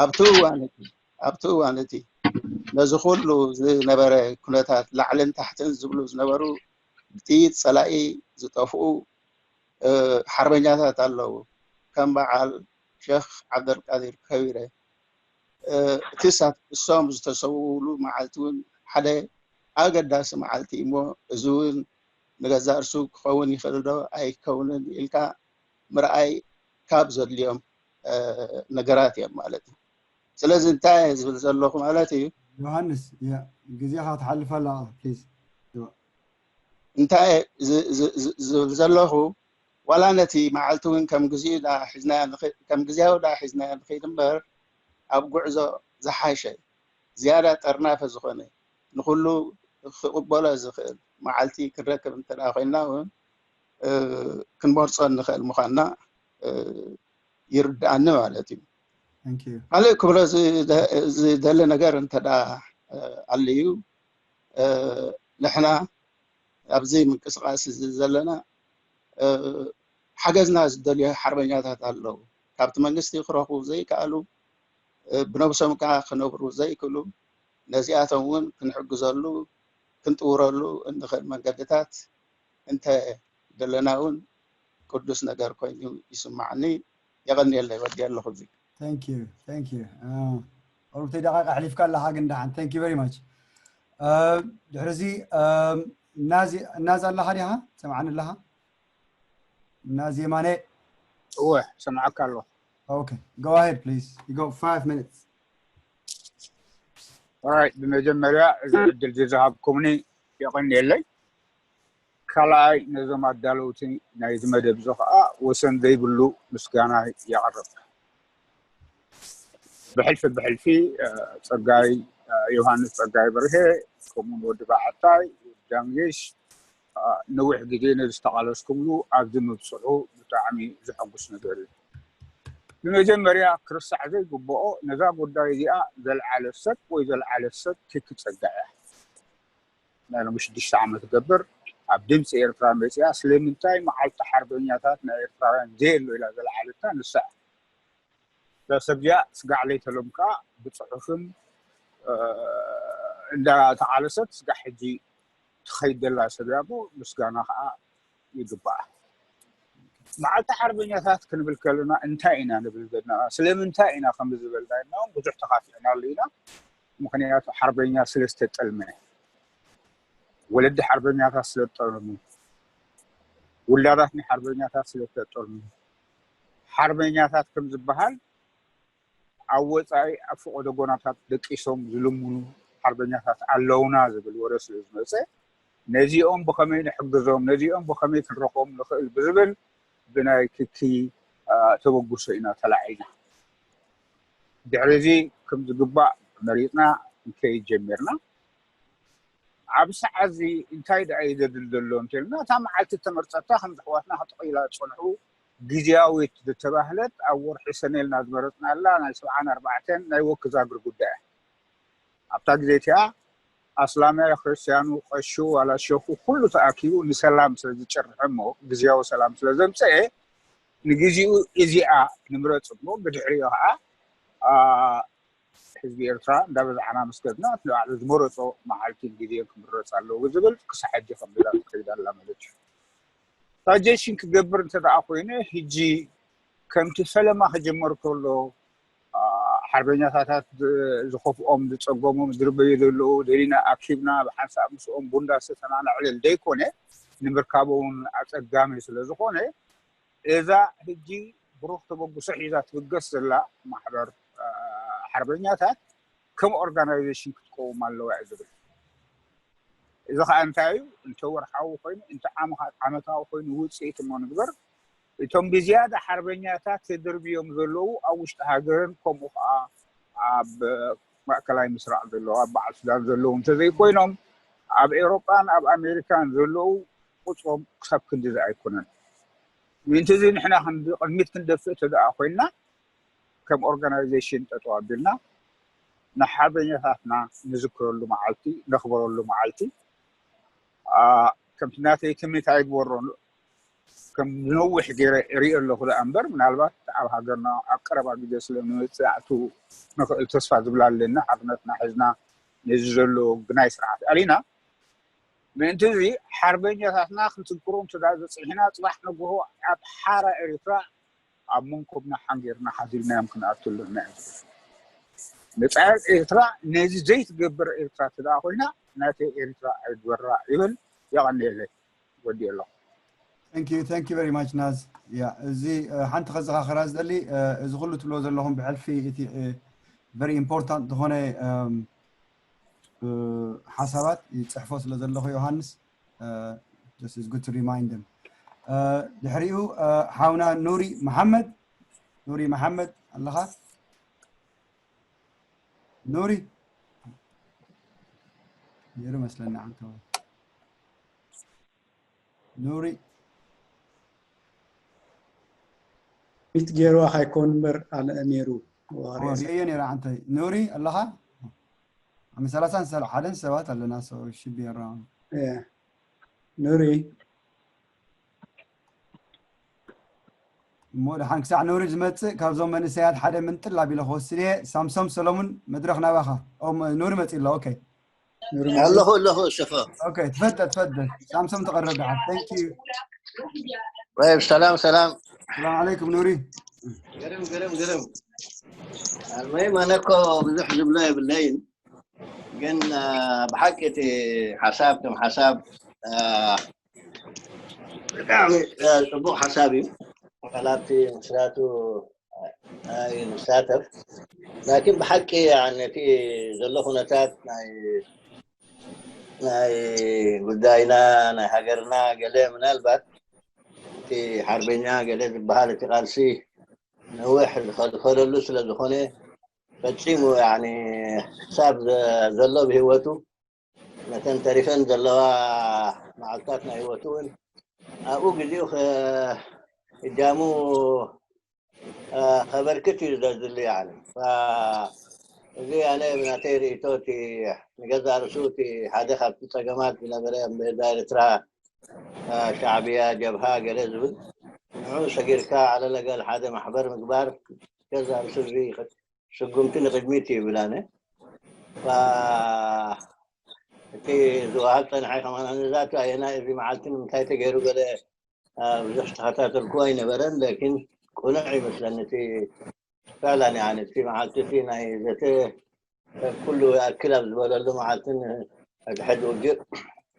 ኣብቲ እዋን እቲ ኣብቲ እዋን እቲ ነዚ ኩሉ ዝነበረ ኩነታት ላዕልን ታሕትን ዝብሉ ዝነበሩ ብጥይት ፀላኢ ዝጠፍኡ ሓርበኛታት ኣለዉ። ከም በዓል ሸኽ ዓብደልቃዲር ከቢረ እቲ እሳት እሶም ዝተሰውሉ መዓልቲ እውን ሓደ ኣገዳሲ መዓልቲ እሞ እዚ እውን ንገዛእ ርሱ ክኸውን ይኽእል ዶ ኣይከውንን ኢልካ ምርኣይ ካብ ዘድልዮም ነገራት እዮም ማለት እዩ። ስለዚ እንታይ እየ ዝብል ዘለኹ ማለት እዩ። ዮሃንስ ግዜኻ ትሓልፍ ኣለኻ ፕሊዝ። እንታይ ዝብል ዘለኹ ዋላ ነቲ መዓልቲ እውን ከም ግዜኡ ዳ ሒዝናዮ ንኸ- ከም ግዜያዊ ዳ ሒዝናዮ ንኸይድ እምበር ኣብ ጉዕዞ ዝሓሸ ዝያዳ ጠርናፈ ዝኾነ ንኹሉ ክቕበሎ ዝኽእል መዓልቲ ክንረክብ እንተ ኮይንና እውን ክንመርፆ እንኽእል ምዃንና ይርድኣኒ ማለት እዩ። ካልእ ክብሎ ዝደሊ ነገር እንተ ኣልዩ ንሕና ኣብዚ ምንቅስቃስ እዚ ዘለና ሓገዝና ዝደልዩ ሓርበኛታት ኣለዉ። ካብቲ መንግስቲ ክረኽቡ ዘይከኣሉ ብነብሶም ከዓ ክነብሩ ዘይክእሉ ነዚኣቶም እውን ክንሕግዘሉ ክንጥውረሉ እንኽእል መንገድታት እንተ ደለና እውን ቅዱስ ነገር ኮይኑ ይስማዓኒ። የቐንየለይ ወዲ ኣለኹ እዚ ኦሩብተይ ደቂቃ ኣሕሊፍካ ኣለኻ ግን ደሓን thank you very much ድሕርዚ እናዚ ኣለኻ ዲኻ ትሰምዓኒ ኣለኻ እናዚ የማነ እወ ሰምዓካ ኣለኹ okay go ahead please you got five minutes ብመጀመርያ እዚ ዕድል ዝዝሃብኩምኒ የቐንየለይ ካልኣይ ነዞም ኣዳለውቲ ናይዚ መደብ እዚ ከዓ ወሰን ዘይብሉ ምስጋና የቕርብ ብሕልፊ ብሕልፊ ፀጋይ ዮሃንስ ፀጋይ በርሀ ከምኡውን ወዲ ባዓታይ ዳንጌሽ ነዊሕ ግዜ ነዚ ዝተቓለስኩምሉ ኣብዚ ምብፅሑ ብጣዕሚ ዘሐጉስ ነገር እዩ ብመጀመርያ ክርሳዕ ዘይግብኦ ነዛ ጉዳይ እዚኣ ዘልዓለት ሰብ ወይ ዘልዓለት ሰብ ኪኪ ፀጋ እያ ናይ ሎሚ ሽዱሽተ ዓመት ገብር ኣብ ድምፂ ኤርትራ መፅያ ስለምንታይ መዓልቲ ሓርበኛታት ናይ ኤርትራውያን ዘየሎ ኢላ ዘልዓለታ ንሳ እያ እዛ ሰብ እዚኣ ስጋዕ ለይተሎም ከዓ ብፅሑፍን እንዳተቃለሰት ስጋዕ ሕጂ ትኸይድ ዘላ ሰብ እያ ምስጋና ከዓ ይግባኣ መዓልቲ ሓርበኛታት ክንብል ከለና እንታይ ኢና ንብል ዘለና ስለምንታይ ኢና ከም ዝበልና ኢና ብዙሕ ተኻፊዕናሉ ኢና ምኽንያቱ ሓርበኛ ስለ ዝተጠልመ፣ ወለዲ ሓርበኛታት ስለ ዝጠለሙ፣ ውላዳት ናይ ሓርበኛታት ስለ ዝተጠልሙ፣ ሓርበኛታት ከም ዝበሃል ኣብ ወፃኢ ኣብ ፈቐዶ ጎናታት ደቂሶም ዝልምኑ ሓርበኛታት ኣለውና ዝብል ወረ ስለ ዝመፀ፣ ነዚኦም ብኸመይ ንሕግዞም፣ ነዚኦም ብኸመይ ክንረኽቦም ንኽእል ብዝብል ብናይ ክኪ ተበግሶ ኢና ተላዒልና። ድሕሪ እዚ ከም ዝግባእ መሪፅና ንከይድ ጀሚርና። ኣብ ሰዓት እዚ እንታይ ደኣ እዩ ዘድል ዘሎ እንተልና፣ እታ መዓልቲ ተመርፀታ ከም ኣሕዋትና ክጥቕይላ ዝፀንሑ ግዝያዊት ዝተባህለት ኣብ ወርሒ ሰነ ኢልና ዝመረፅናላ ናይ ሰብዓን ኣርባዕተን ናይ ወክ ዛግር ጉዳይ እያ። ኣብታ ግዜ እቲኣ ኣስላማይ፣ ክርስትያኑ፣ ቀሹ ዋላ ሸኹ ኩሉ ተኣኪቡ ንሰላም ስለ ዝጭርሕ እሞ ግዝያዊ ሰላም ስለ ዘምፀኤ ንግዚኡ እዚኣ ንምረፅ እሞ ብድሕሪኡ ከዓ ህዝቢ ኤርትራ እንዳበዛዕና ምስ ከድና እቲ ንባዕሉ ዝመረፆ መዓልትን ግዜን ክምረፅ ኣለዎ ዝብል ክሳብ ሕጂ ከም ብላ ትኸይድ ኣላ ማለት እዩ። ሳጀሽን ክገብር እንተ ደኣ ኮይነ ሕጂ ከምቲ ፈለማ ክጅመር ከሎ ሓርበኛታታት ዝኸፍኦም ዝፀገሞም ዝርበዩ ዘለዉ ደሊና ኣኪብና ብሓንሳብ ምስኦም ቡንዳ ዝተሰናና ዕልል ዘይኮነ ንምርካቦ እውን ኣፀጋሚ ስለ ዝኾነ እዛ ሕጂ ብሩኽ ተበግሶ ሒዛ ትብገስ ዘላ ማሕበር ሓርበኛታት ከም ኦርጋናይዜሽን ክትቀውም ኣለዋ እዩ ዝብል። እዚ ከዓ እንታይ እዩ? እንተ ወርሓዊ ኮይኑ እንተ ዓመታዊ ኮይኑ ውፅኢት እሞ ንግበር። እቶም ብዝያዳ ሓርበኛታት ተደርብዮም ዘለዉ ኣብ ውሽጢ ሃገርን ከምኡ ከዓ ኣብ ማእከላይ ምስራቅ ዘለዉ ኣብ በዓል ሱዳን ዘለዉ እንተዘይኮይኖም ኣብ ኤውሮጳን ኣብ ኣሜሪካን ዘለዉ ቁፅሮም ክሳብ ክንድዚ ኣይኮነን። ምእንቲ እዚ ንሕና ቅድሚት ክንደፍእ ተደኣ ኮይንና ከም ኦርጋናይዜሽን ጠጠው ኣቢልና ንሓርበኛታትና ንዝክረሉ መዓልቲ ነኽብረሉ መዓልቲ ከምቲ ናተይ ትምኒት ኣይግበሮ ከም ዝነውሕ ገይረ ሪኦ ኣለኹ ደኣ እምበር ምናልባት ኣብ ሃገርና ኣብ ቀረባ ግዜ ስለ ንመፅእ ኣቱ ንኽእል ተስፋ ዝብል ኣለና። ሓርነትና ሒዝና ነዚ ዘሎ ግናይ ስርዓት ኣሊና ምእንቲ እዚ ሓርበኛታትና ክንዝክሮም ስለ ዘፅንሕና ፅባሕ ንግሆ ኣብ ሓራ ኤርትራ ኣብ መንኮብና ሓንጊርና ሓዚልናዮም ክንኣትሉ ንዕል። መፃኢ ኤርትራ ነዚ ዘይትገብር ኤርትራ ትደኣ ኮይና ናተይ ኤርትራ ኣይግበራ ይብል። የቐንየለይ። ወዲእ ኣለኹ። Thank you, thank you very much ናዝ። ያ እዚ ሓንቲ ከዘኻኸራ ዝደሊ እዚ ኩሉ ትብሎ ዘለኹም ብሕልፊ እቲ very important ዝኾነ ሓሳባት ይፅሕፎ ስለ ዘለኹ ዮሃንስ just is good to remind them። ድሕሪኡ ሓውና ኑሪ መሓመድ ኑሪ መሓመድ ኣለኻ? ኑሪ ነይሩ መስለኒ ዓንተ ኑሪ ሚት ገይርዋ ካይኮን እምበር ኣነ ነይሩ ሪእዮ ነይረ ዓንተ ኑሪ ኣለኻ? ኣብ ሰላሳን ሓደን ሰባት ኣለና ሰው ሽቢ ኣራውን ኑሪ እሞ ደሓን ክሳዕ ኑሪ ዝመፅእ ካብዞም መንእሰያት ሓደ ምንጥል ኣቢለ ክወስድ እየ። ሳምሶም ሰሎሙን መድረኽ ናባኻ። ኦ፣ ኑሪ መፂእ ኣሎ። ኦኬ ኣለኹ ኣለኹ ሰፈ ኦኬ፣ ትፈደ ትፈደ ሳምሶም ተቐረብ ደሓን። Thank you። طيب ሰላም ሰላም ሰላም ዓለይኩም ኑሪ። ገርም ገርም ገርም። المهم ኣነ እኮ ብዙሕ ዝብሎ የብለይን። ግን ብሓቂ እቲ ሓሳብ ከም ሓሳብ ብጣዕሚ ፅቡቅ ሓሳብ እዩ። ዋላ ኣብቲ ምስራቱ ኣይንሳተፍ ላኪን ብሓቂ ነቲ ዘሎ ኩነታት ናይ ናይ ጉዳይና ናይ ሃገርና ገለ ምናልባት እቲ ሓርበኛ ገለ ዝበሃል እቲ ቃልሲ ነዊሕ ዝኸልኸለሉ ስለ ዝኾነ ፈፂሙ ያኒ ክሳብ ዘሎ ብህይወቱ ነተን ተሪፈን ዘለዋ መዓልታት ናይ ህይወቱ እውን ኣብኡ ግዜኡ እጃሙ ከበርክት እዩ ዘድሊ ያኒ እዚ ኣነ ብናተይ ርእቶ እቲ ንገዛ ርሱ እቲ ሓደ ካብቲ ፀገማት ዝነበረ ኣብ ኤርትራ ሻዕብያ ጀብሃ ገለ ዝብል ንዑ ሰጊርካ ዓለለገል ሓደ ማሕበር ምግባር ገዛ ርሱ እዚ ስጉምቲ ንቅድሚት ይብል ኣነ እቲ ዝወሃብ ፀንሐ ከማን ኣነዛቱ ኣየናይ እዚ መዓልቲ ንምንታይ ተገይሩ ገለ ብዙሕ ዝተኸታተልኩ ኣይነበረን ላኪን ቁኑዕ ይመስለኒ እቲ ፈዕላን ያኒ እቲ መዓልቲ እቲ ናይ ዘተ ኩሉ ይኣክል ኣብ ዝበለሉ መዓልትን ሕድሕድ ውግእ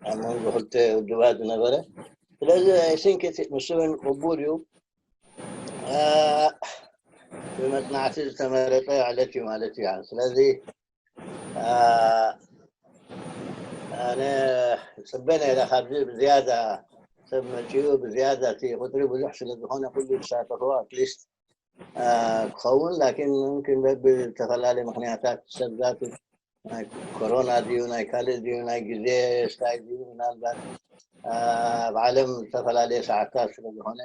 ኣብ መንጎ ክልተ ውድባት ዝነበረ። ስለዚ I think እቲ ንሱ እውን ቅቡል እዩ። ብመጽናዕቲ ዝተመረጸ ዕለት እዩ ማለት እዩ። ስለዚ ኣነ ጽበ ነይረ ካብዚ ብዝያዳ ሰብ መጺኡ፣ ብዝያዳ እቲ ቁጽሪ ብዙሕ ስለ ዝኾነ ኩሉ ዝሳተፎ ኣትሊስት ክኸውን፣ ላኪን ምምክን በብዝተፈላለየ ምክንያታት ሰብ ዛቱ ናይ ኮሮና ድዩ ናይ ካልእ ድዩ ናይ ግዜ ስታይ ድዩ ምናልባት ኣብ ዓለም ዝተፈላለየ ሰዓታት ስለ ዝኾነ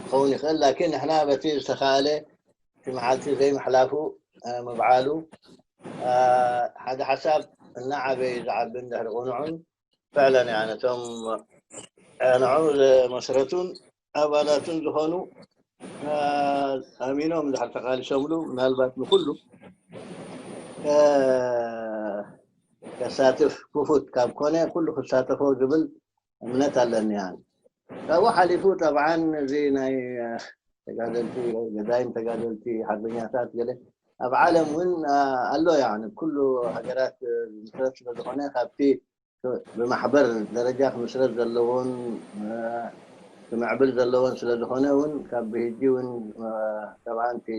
ክኸውን ይኽእል። ላኪን ንሕና በቲ ዝተኻእለ እቲ መዓልቲ ዘይምሕላፉ ምብዓሉ ሓደ ሓሳብ እናዓበየ ዝዓቢ እንድሕር ቁኑዑን ፍዕለን እያ ነቶም ንዑ ዘመስረቱን ኣባላቱን ዝኾኑ ኣሚኖም እንድሕር ተቃሊሶምሉ ምናልባት ንኩሉ ከሳትፍ ክፉት ካብ ኮነ ኩሉ ክሳተፎ ዝብል እምነት ኣለኒ። ያን ካብኡ ሓሊፉ ጠብዓን እዚ ናይ ተጋደልቲ ገዳይም ተጋደልቲ ሓርበኛታት ገለ ኣብ ዓለም እውን ኣሎ። ያን ኩሉ ሃገራት ዝምስረት ስለዝኾነ ካብቲ ብማሕበር ደረጃ ክምስረት ዘለዎን ክምዕብል ዘለዎን ስለዝኾነ እውን ካብ ብህጂ እውን ጠብዓን እቲ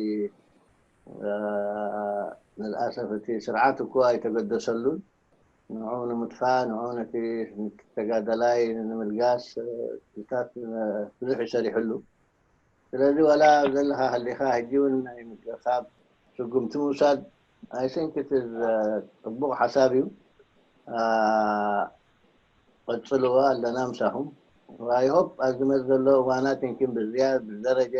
ንልኣሰፍ እቲ ስርዓት እኮ ኣይተገደሰሉን። ንዑ ንምጥፋእ ንዑ ነቲ ተጋደላይ ንምልጋስ ታት ብዙሕ ይሰሪሕሉ። ስለዚ ዋላ ዘለካ ሃሊካ ሕጂ እውን ናይ ምትእኻብ ስጉምቲ ምውሳድ I think it is ጽቡቕ ሓሳብ እዩ። ቀጽልዎ ኣለና ምሳኹም። I hope ኣብዚ መጽእ ዘሎ እዋናት ንኪን ብዝያ ብደረጀ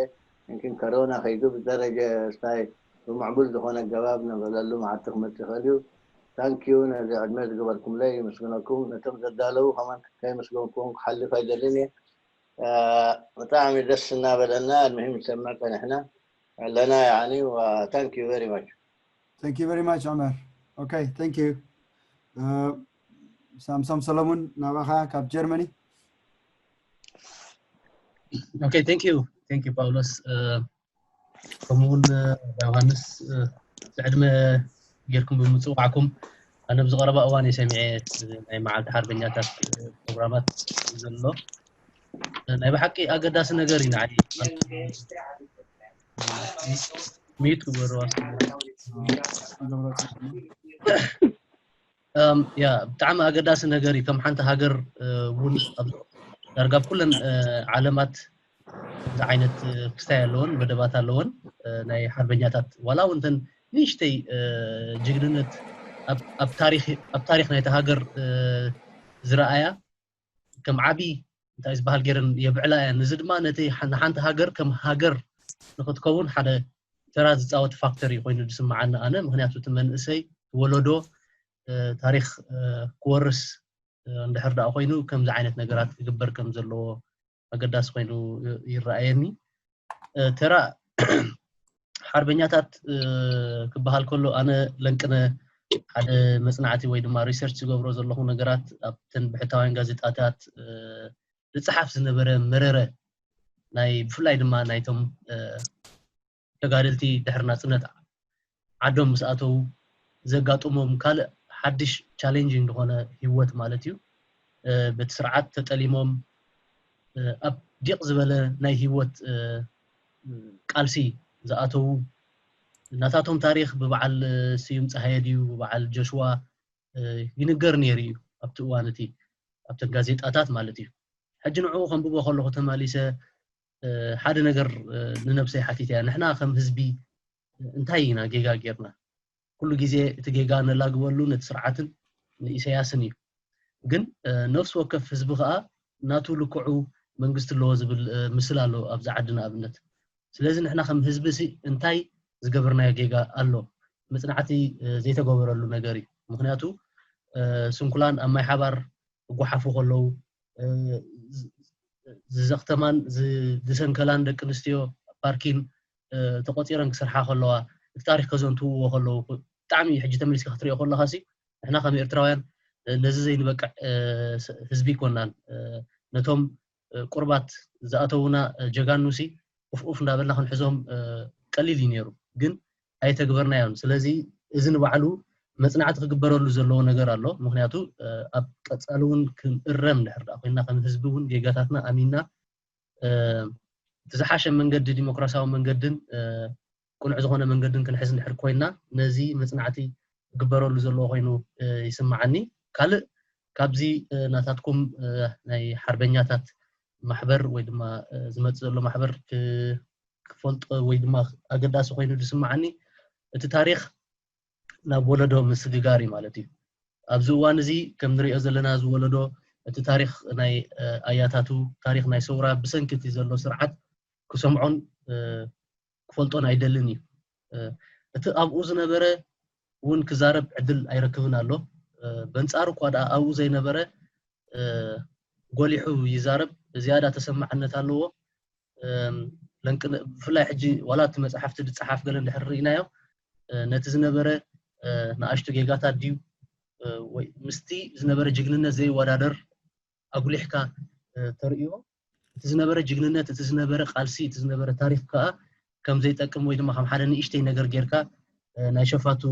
ንኪን ከሮና ከይዱ ብደረጀ ስታይ ብምዕቡል ዝኾነ ኣገባብ ንብዕለሉ መዓልቲ ክመጽእ ይኽእል እዩ። ታንኪዩ ነዚ ዕድመ ዝገበርኩምለይ ይምስግነኩም። ነቶም ዘዳለዉ ከማን ከየመስገንኩም ክሓልፍ ኣይደልን እየ። ብጣዕሚ ደስ እናበለና ኣልምሂም ንሰምዕ ጸኒሕና ኣለና ያኒ። Thank you very much. Thank you very much ዑመር። Okay, thank you. ሳምሶም ሰለሙን ናባኻ ካብ ጀርመኒ። Okay, thank you. Thank you ጳውሎስ። ከምኡ እውን ዮሃንስ ዕድመ ጌርኩም ብምፅዋዕኩም ኣነ ብዝቐረባ እዋን እየ ሰሚዐ ናይ መዓልቲ ሓርበኛታት ፕሮግራማት ዘሎ ናይ ብሓቂ ኣገዳሲ ነገር እዩ ንዓይ። ሚዩት ክበርዋ ያ ብጣዕሚ ኣገዳሲ ነገር እዩ። ከም ሓንቲ ሃገር እውን ዳርጋ ኣብ ኩለን ዓለማት እዚ ዓይነት ክስታይ ኣለወን መደባት ኣለወን ናይ ሓርበኛታት ዋላ እውን እተን ንእሽተይ ጅግንነት ኣብ ታሪክ ናይቲ ሃገር ዝረኣያ ከም ዓብዪ እንታይ ዝበሃል ገይረን የብዕላ እየን። እዚ ድማ ነቲ ንሓንቲ ሃገር ከም ሃገር ንክትከውን ሓደ ተራ ዝፃወት ፋክተር እዩ ኮይኑ ዝስምዓኒ ኣነ። ምክንያቱ እቲ መንእሰይ ወለዶ ታሪክ ክወርስ እንድሕር ደኣ ኮይኑ ከምዚ ዓይነት ነገራት ክግበር ከም ዘለዎ ኣገዳሲ ኮይኑ ይረኣየኒ። ተራ ሓርበኛታት ክበሃል ከሎ ኣነ ለንቅነ ሓደ መፅናዕቲ ወይ ድማ ሪሰርች ዝገብሮ ዘለኹ ነገራት ኣብተን ብሕታውያን ጋዜጣታት ዝፀሓፍ ዝነበረ መረረ ናይ ብፍላይ ድማ ናይቶም ተጋደልቲ ድሕሪ ናፅነት ዓዶም ምስ ኣተዉ ዘጋጥሞም ካልእ ሓድሽ ቻሌንጂንግ ዝኾነ ህይወት ማለት እዩ። በቲ ስርዓት ተጠሊሞም ኣብ ዲቕ ዝበለ ናይ ህይወት ቃልሲ ዝኣተዉ ናታቶም ታሪክ ብበዓል ስዩም ፀሃየ ድዩ ብበዓል ጆሽዋ ይንገር ነይሩ እዩ ኣብቲ እዋን እቲ ኣብተን ጋዜጣታት ማለት እዩ። ሕጂ ንዕኡ ከንብቦ ከለኹ ተመሊሰ ሓደ ነገር ንነብሰይ ሓቲተ እያ። ንሕና ከም ህዝቢ እንታይ ኢና ጌጋ ጌርና? ኩሉ ግዜ እቲ ጌጋ ነላግበሉ ነቲ ስርዓትን ንኢሰያስን እዩ። ግን ነፍሲ ወከፍ ህዝቢ ከዓ ናቱ ልክዑ መንግስቲ ኣለዎ ዝብል ምስል ኣሎ ኣብዚ ዓዲ ንኣብነት። ስለዚ ንሕና ከም ህዝቢ ሲ እንታይ ዝገበርናዮ ጌጋ ኣሎ? መፅናዕቲ ዘይተገበረሉ ነገር እዩ። ምክንያቱ ስንኩላን ኣብ ማይ ሓባር ክጓሓፉ ከለዉ ዝዘኽተማን ዝሰንከላን ደቂ ኣንስትዮ ፓርኪን ተቆፂረን ክሰርሓ ከለዋ እቲ ታሪክ ከዘንትውዎ ከለዉ ብጣዕሚ ሕጂ ተመሊስካ ክትሪኦ ከለካ ሲ ንሕና ከም ኤርትራውያን ነዚ ዘይንበቅዕ ህዝቢ ይኮናን። ነቶም ቁርባት ዝኣተውና ጀጋኑ ሲ ኡፍ ኡፍ እንዳበልና ክንሕዞም ቀሊል እዩ ነይሩ፣ ግን ኣይተግበርናዮን። ስለዚ እዚ ንባዕሉ መፅናዕቲ ክግበረሉ ዘለዎ ነገር ኣሎ። ምክንያቱ ኣብ ቀፃሊ እውን ክንእረም ድሕር ኮይና ከም ህዝቢ እውን ጌጋታትና ኣሚና እቲ ዝሓሸ መንገዲ ዲሞክራሲያዊ መንገድን ቅኑዕ ዝኾነ መንገድን ክንሕዝ እንድሕር ኮይና ነዚ መፅናዕቲ ክግበረሉ ዘለዎ ኮይኑ ይስምዓኒ። ካልእ ካብዚ ናታትኩም ናይ ሓርበኛታት ማሕበር ወይ ድማ ዝመፅእ ዘሎ ማሕበር ክፈልጦ ወይ ድማ ኣገዳሲ ኮይኑ ዝስምዓኒ እቲ ታሪኽ ናብ ወለዶ ምስግጋር እዩ ማለት እዩ። ኣብዚ እዋን እዚ ከም ንሪኦ ዘለና እዚ ወለዶ እቲ ታሪኽ ናይ ኣያታቱ ታሪኽ ናይ ሰውራ ብሰንኪ እቲ ዘሎ ስርዓት ክሰምዖን ክፈልጦን ኣይደልን እዩ። እቲ ኣብኡ ዝነበረ እውን ክዛረብ ዕድል ኣይረክብን ኣሎ። በንፃሩ እኳ ደኣ ኣብኡ ዘይነበረ ጎሊሑ ይዛረብ፣ ዝያዳ ተሰማዕነት ኣለዎ። ለንቅነ ብፍላይ ሕጂ ዋላ እቲ መፅሓፍቲ ዝፀሓፍ ገለ እንድሕር ርኢናዮ ነቲ ዝነበረ ንኣሽቱ ጌጋታት ድዩ ወይ ምስቲ ዝነበረ ጅግንነት ዘይወዳደር ኣጉሊሕካ ተርእዮ። እቲ ዝነበረ ጅግንነት፣ እቲ ዝነበረ ቃልሲ፣ እቲ ዝነበረ ታሪክ ከዓ ከም ዘይጠቅም ወይ ድማ ከም ሓደ ንእሽተይ ነገር ጌርካ ናይ ሸፋቱ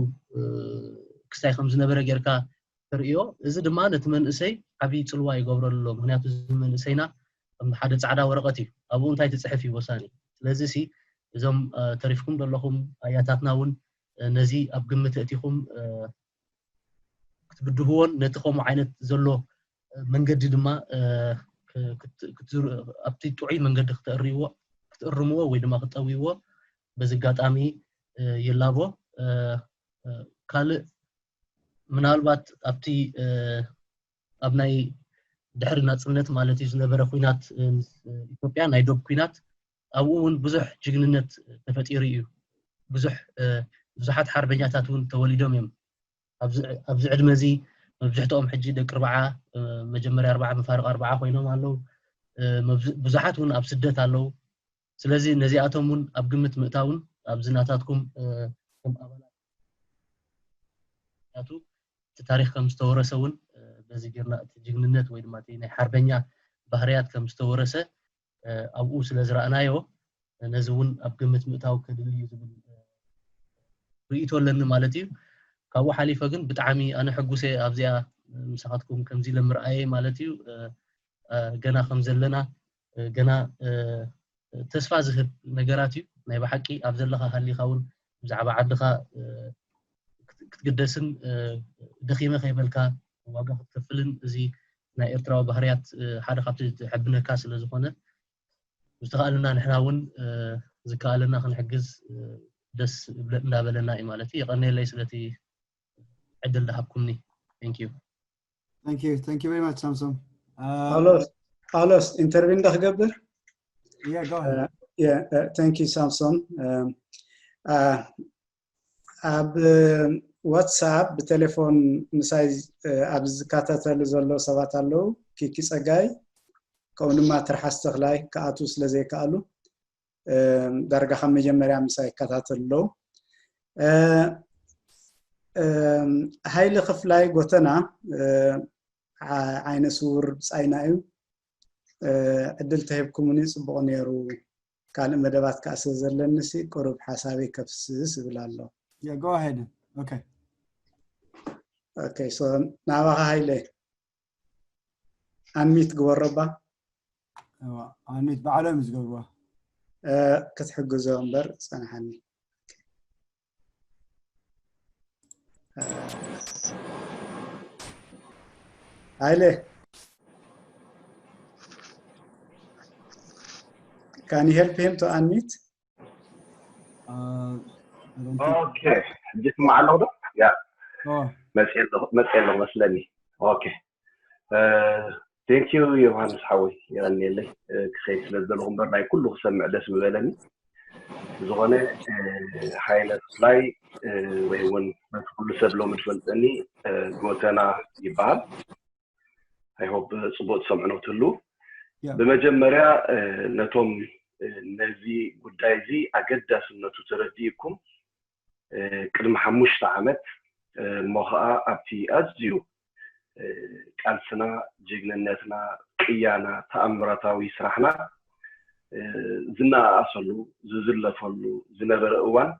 ክስታይ ከም ዝነበረ ጌርካ ተርእዮ። እዚ ድማ ነቲ መንእሰይ ዓብዪ ፅልዋ ይገብረሉ ኣሎ። ምክንያቱ እዚ መንእሰይና ከም ሓደ ፃዕዳ ወረቐት እዩ። ኣብኡ እንታይ ትፅሕፍ እዩ ወሳኒ። ስለዚ ሲ እዞም ተሪፍኩም ዘለኹም ኣያታትና እውን ነዚ ኣብ ግምት እቲኹም ክትብድህዎን ነቲ ከምኡ ዓይነት ዘሎ መንገዲ ድማ ኣብቲ ጥዑይ መንገዲ ክትእርምዎ ወይ ድማ ክትጠውይዎ በዚ ኣጋጣሚ ይላቦ። ካልእ ምናልባት ኣብቲ ኣብ ናይ ድሕሪ ናፅነት ማለት እዩ ዝነበረ ኩናት ምስ ኢትዮጵያ ናይ ዶብ ኩናት ኣብኡ እውን ብዙሕ ጅግንነት ተፈጢሩ እዩ። ብዙሕ ብዙሓት ሓርበኛታት እውን ተወሊዶም እዮም። ኣብዚ ዕድመ እዚ መብዝሕትኦም ሕጂ ደቂ ኣርብዓ መጀመርያ ኣርብዓ መፋርቕ ኣርብዓ ኮይኖም ኣለዉ። ብዙሓት እውን ኣብ ስደት ኣለዉ። ስለዚ ነዚኣቶም እውን ኣብ ግምት ምእታውን ኣብዚ ናታትኩም ከም ኣባላት እቲ ታሪክ ከም ዝተወረሰ እውን በዚ ጌርና እቲ ጅግንነት ወይ ድማ ናይ ሓርበኛ ባህርያት ከም ዝተወረሰ ኣብኡ ስለ ዝረኣናዮ ነዚ እውን ኣብ ግምት ምእታው ከድሊ እዩ ዝብል ርእይቶ ኣለኒ ማለት እዩ። ካብኡ ሓሊፈ ግን ብጣዕሚ ኣነ ሕጉሰ ኣብዚኣ ምሳኻትኩም ከምዚ ኢለ ምርኣየ ማለት እዩ። ገና ከም ዘለና ገና ተስፋ ዝህብ ነገራት እዩ። ናይ ብሓቂ ኣብ ዘለኻ ሃሊኻ እውን ብዛዕባ ዓድኻ ክትግደስን ደኺመ ከይበልካ ዋጋ ክትከፍልን እዚ ናይ ኤርትራዊ ባህርያት ሓደ ካብቲ ዝሕብነካ ስለ ዝኾነ ዝተኻእለና ንሕና እውን ዝከኣለና ክንሕግዝ ደስ እንዳበለና እዩ ማለት እዩ። የቐንየለይ ስለቲ ዕድል ዝሃብኩምኒ። Thank you። Thank you. Thank you very much, Samson. ፓውሎስ ፓውሎስ ኢንተርቪው እንዳ ክገብር Yeah, go ahead. Thank you, Samson. ኣብ ዋትሳፕ ብቴሌፎን ምሳይ ኣብ ዝከታተሉ ዘለዉ ሰባት ኣለዉ። ኪኪ ጸጋይ ከምኡ ድማ ትርሓስ ተኽላይ ክኣትዉ ስለ ዘይከኣሉ ዳርጋ ካብ መጀመርያ ምሳይ ይከታተሉ ኣለዉ። ሃይለ ክፍላይ ጎተና ዓይነ ስውር ብጻይና እዩ። ዕድል ተሂብኩምኒ ጽቡቕ ነይሩ። ካልእ መደባት ከዓ ስለ ዘለኒ ቁሩብ ሓሳበይ ከፍስስ እብል ኣሎ። Yeah, go ahead. Okay. Okay, so ናባኻ ሃይለ ኣንሚት ግበሮ እባ። ኣንሚት ባዕሎም ዝገብርዋ። ክትሕግዞ እምበር ጸንሓኒ። ሃይለ፣ can you help him to unmute? ኦኬ፣ ሕጂ ስማዕ ኣለኹ ዶ? ያ መፅእ ኣለኹ መስለኒ። ኦኬ፣ ቴንኪዩ ዮሃንስ ሓወይ፣ የቐንየለይ ክኸይድ ስለ ዝደለኹ እምበር ናይ ኩሉ ክሰምዕ ደስ ምበለኒ። ዝኾነ ሃይለ ክፍላይ ወይ እውን ነቲ ኩሉ ሰብ ሎሚ ዝፈልጠኒ ጎተና ይበሃል። I hope ፅቡቅ ትሰምዑ ነው ትህልዉ። ብመጀመርያ ነቶም ነዚ ጉዳይ እዚ ኣገዳስነቱ ተረዲእኩም ቅድሚ ሓሙሽተ ዓመት እሞ ከዓ ኣብቲ ኣዝዩ ቃልስና፣ ጅግንነትና፣ ቅያና፣ ተኣምራታዊ ስራሕና ዝነኣኣሰሉ፣ ዝዝለፈሉ ዝነበረ እዋን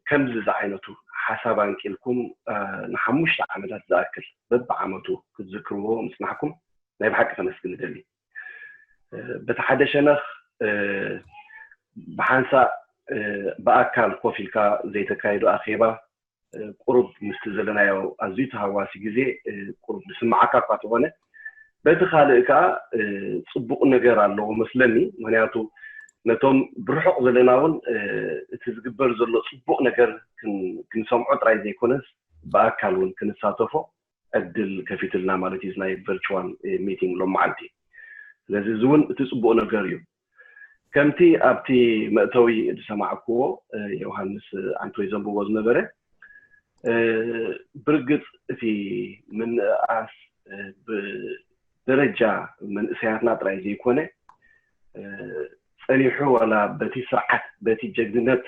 ከምዚ ዝዓይነቱ ሓሳብ ኣንቂልኩም ንሓሙሽተ ዓመታት ዝኣክል በብዓመቱ ክትዝክርዎ ምጽናሕኩም ናይ ብሓቂ ከመስግን እደሊ። በቲ ሓደ ሸነኽ ብሓንሳእ ብኣካል ኮፍ ኢልካ ዘይተካይዶ ኣኼባ ቁሩብ ምስቲ ዘለናዮ ኣዝዩ ተሃዋሲ ግዜ ቁሩብ ዝስምዓካ እኳ ተኾነ፣ በቲ ካልእ ከዓ ጽቡቕ ነገር ኣለዎ መስለኒ። ምክንያቱ ነቶም ብርሑቕ ዘለና እውን እቲ ዝግበር ዘሎ ጽቡቕ ነገር ክንሰምዖ ጥራይ ዘይኮነስ ብኣካል እውን ክንሳተፎ ዕድል ከፊትልና ማለት እዩ ናይ ቨርቹዋል ሚቲንግ ሎም መዓልቲ። ስለዚ እዚ እውን እቲ ጽቡቕ ነገር እዩ። ከምቲ ኣብቲ መእተዊ ዝሰማዕክዎ ዮሃንስ ኣንቶይ ዘንብቦ ዝነበረ፣ ብርግጽ እቲ ምንእኣስ ብደረጃ መንእሰያትና ጥራይ ዘይኮነ፣ ጸኒሑ ዋላ በቲ ስርዓት በቲ ጀግንነት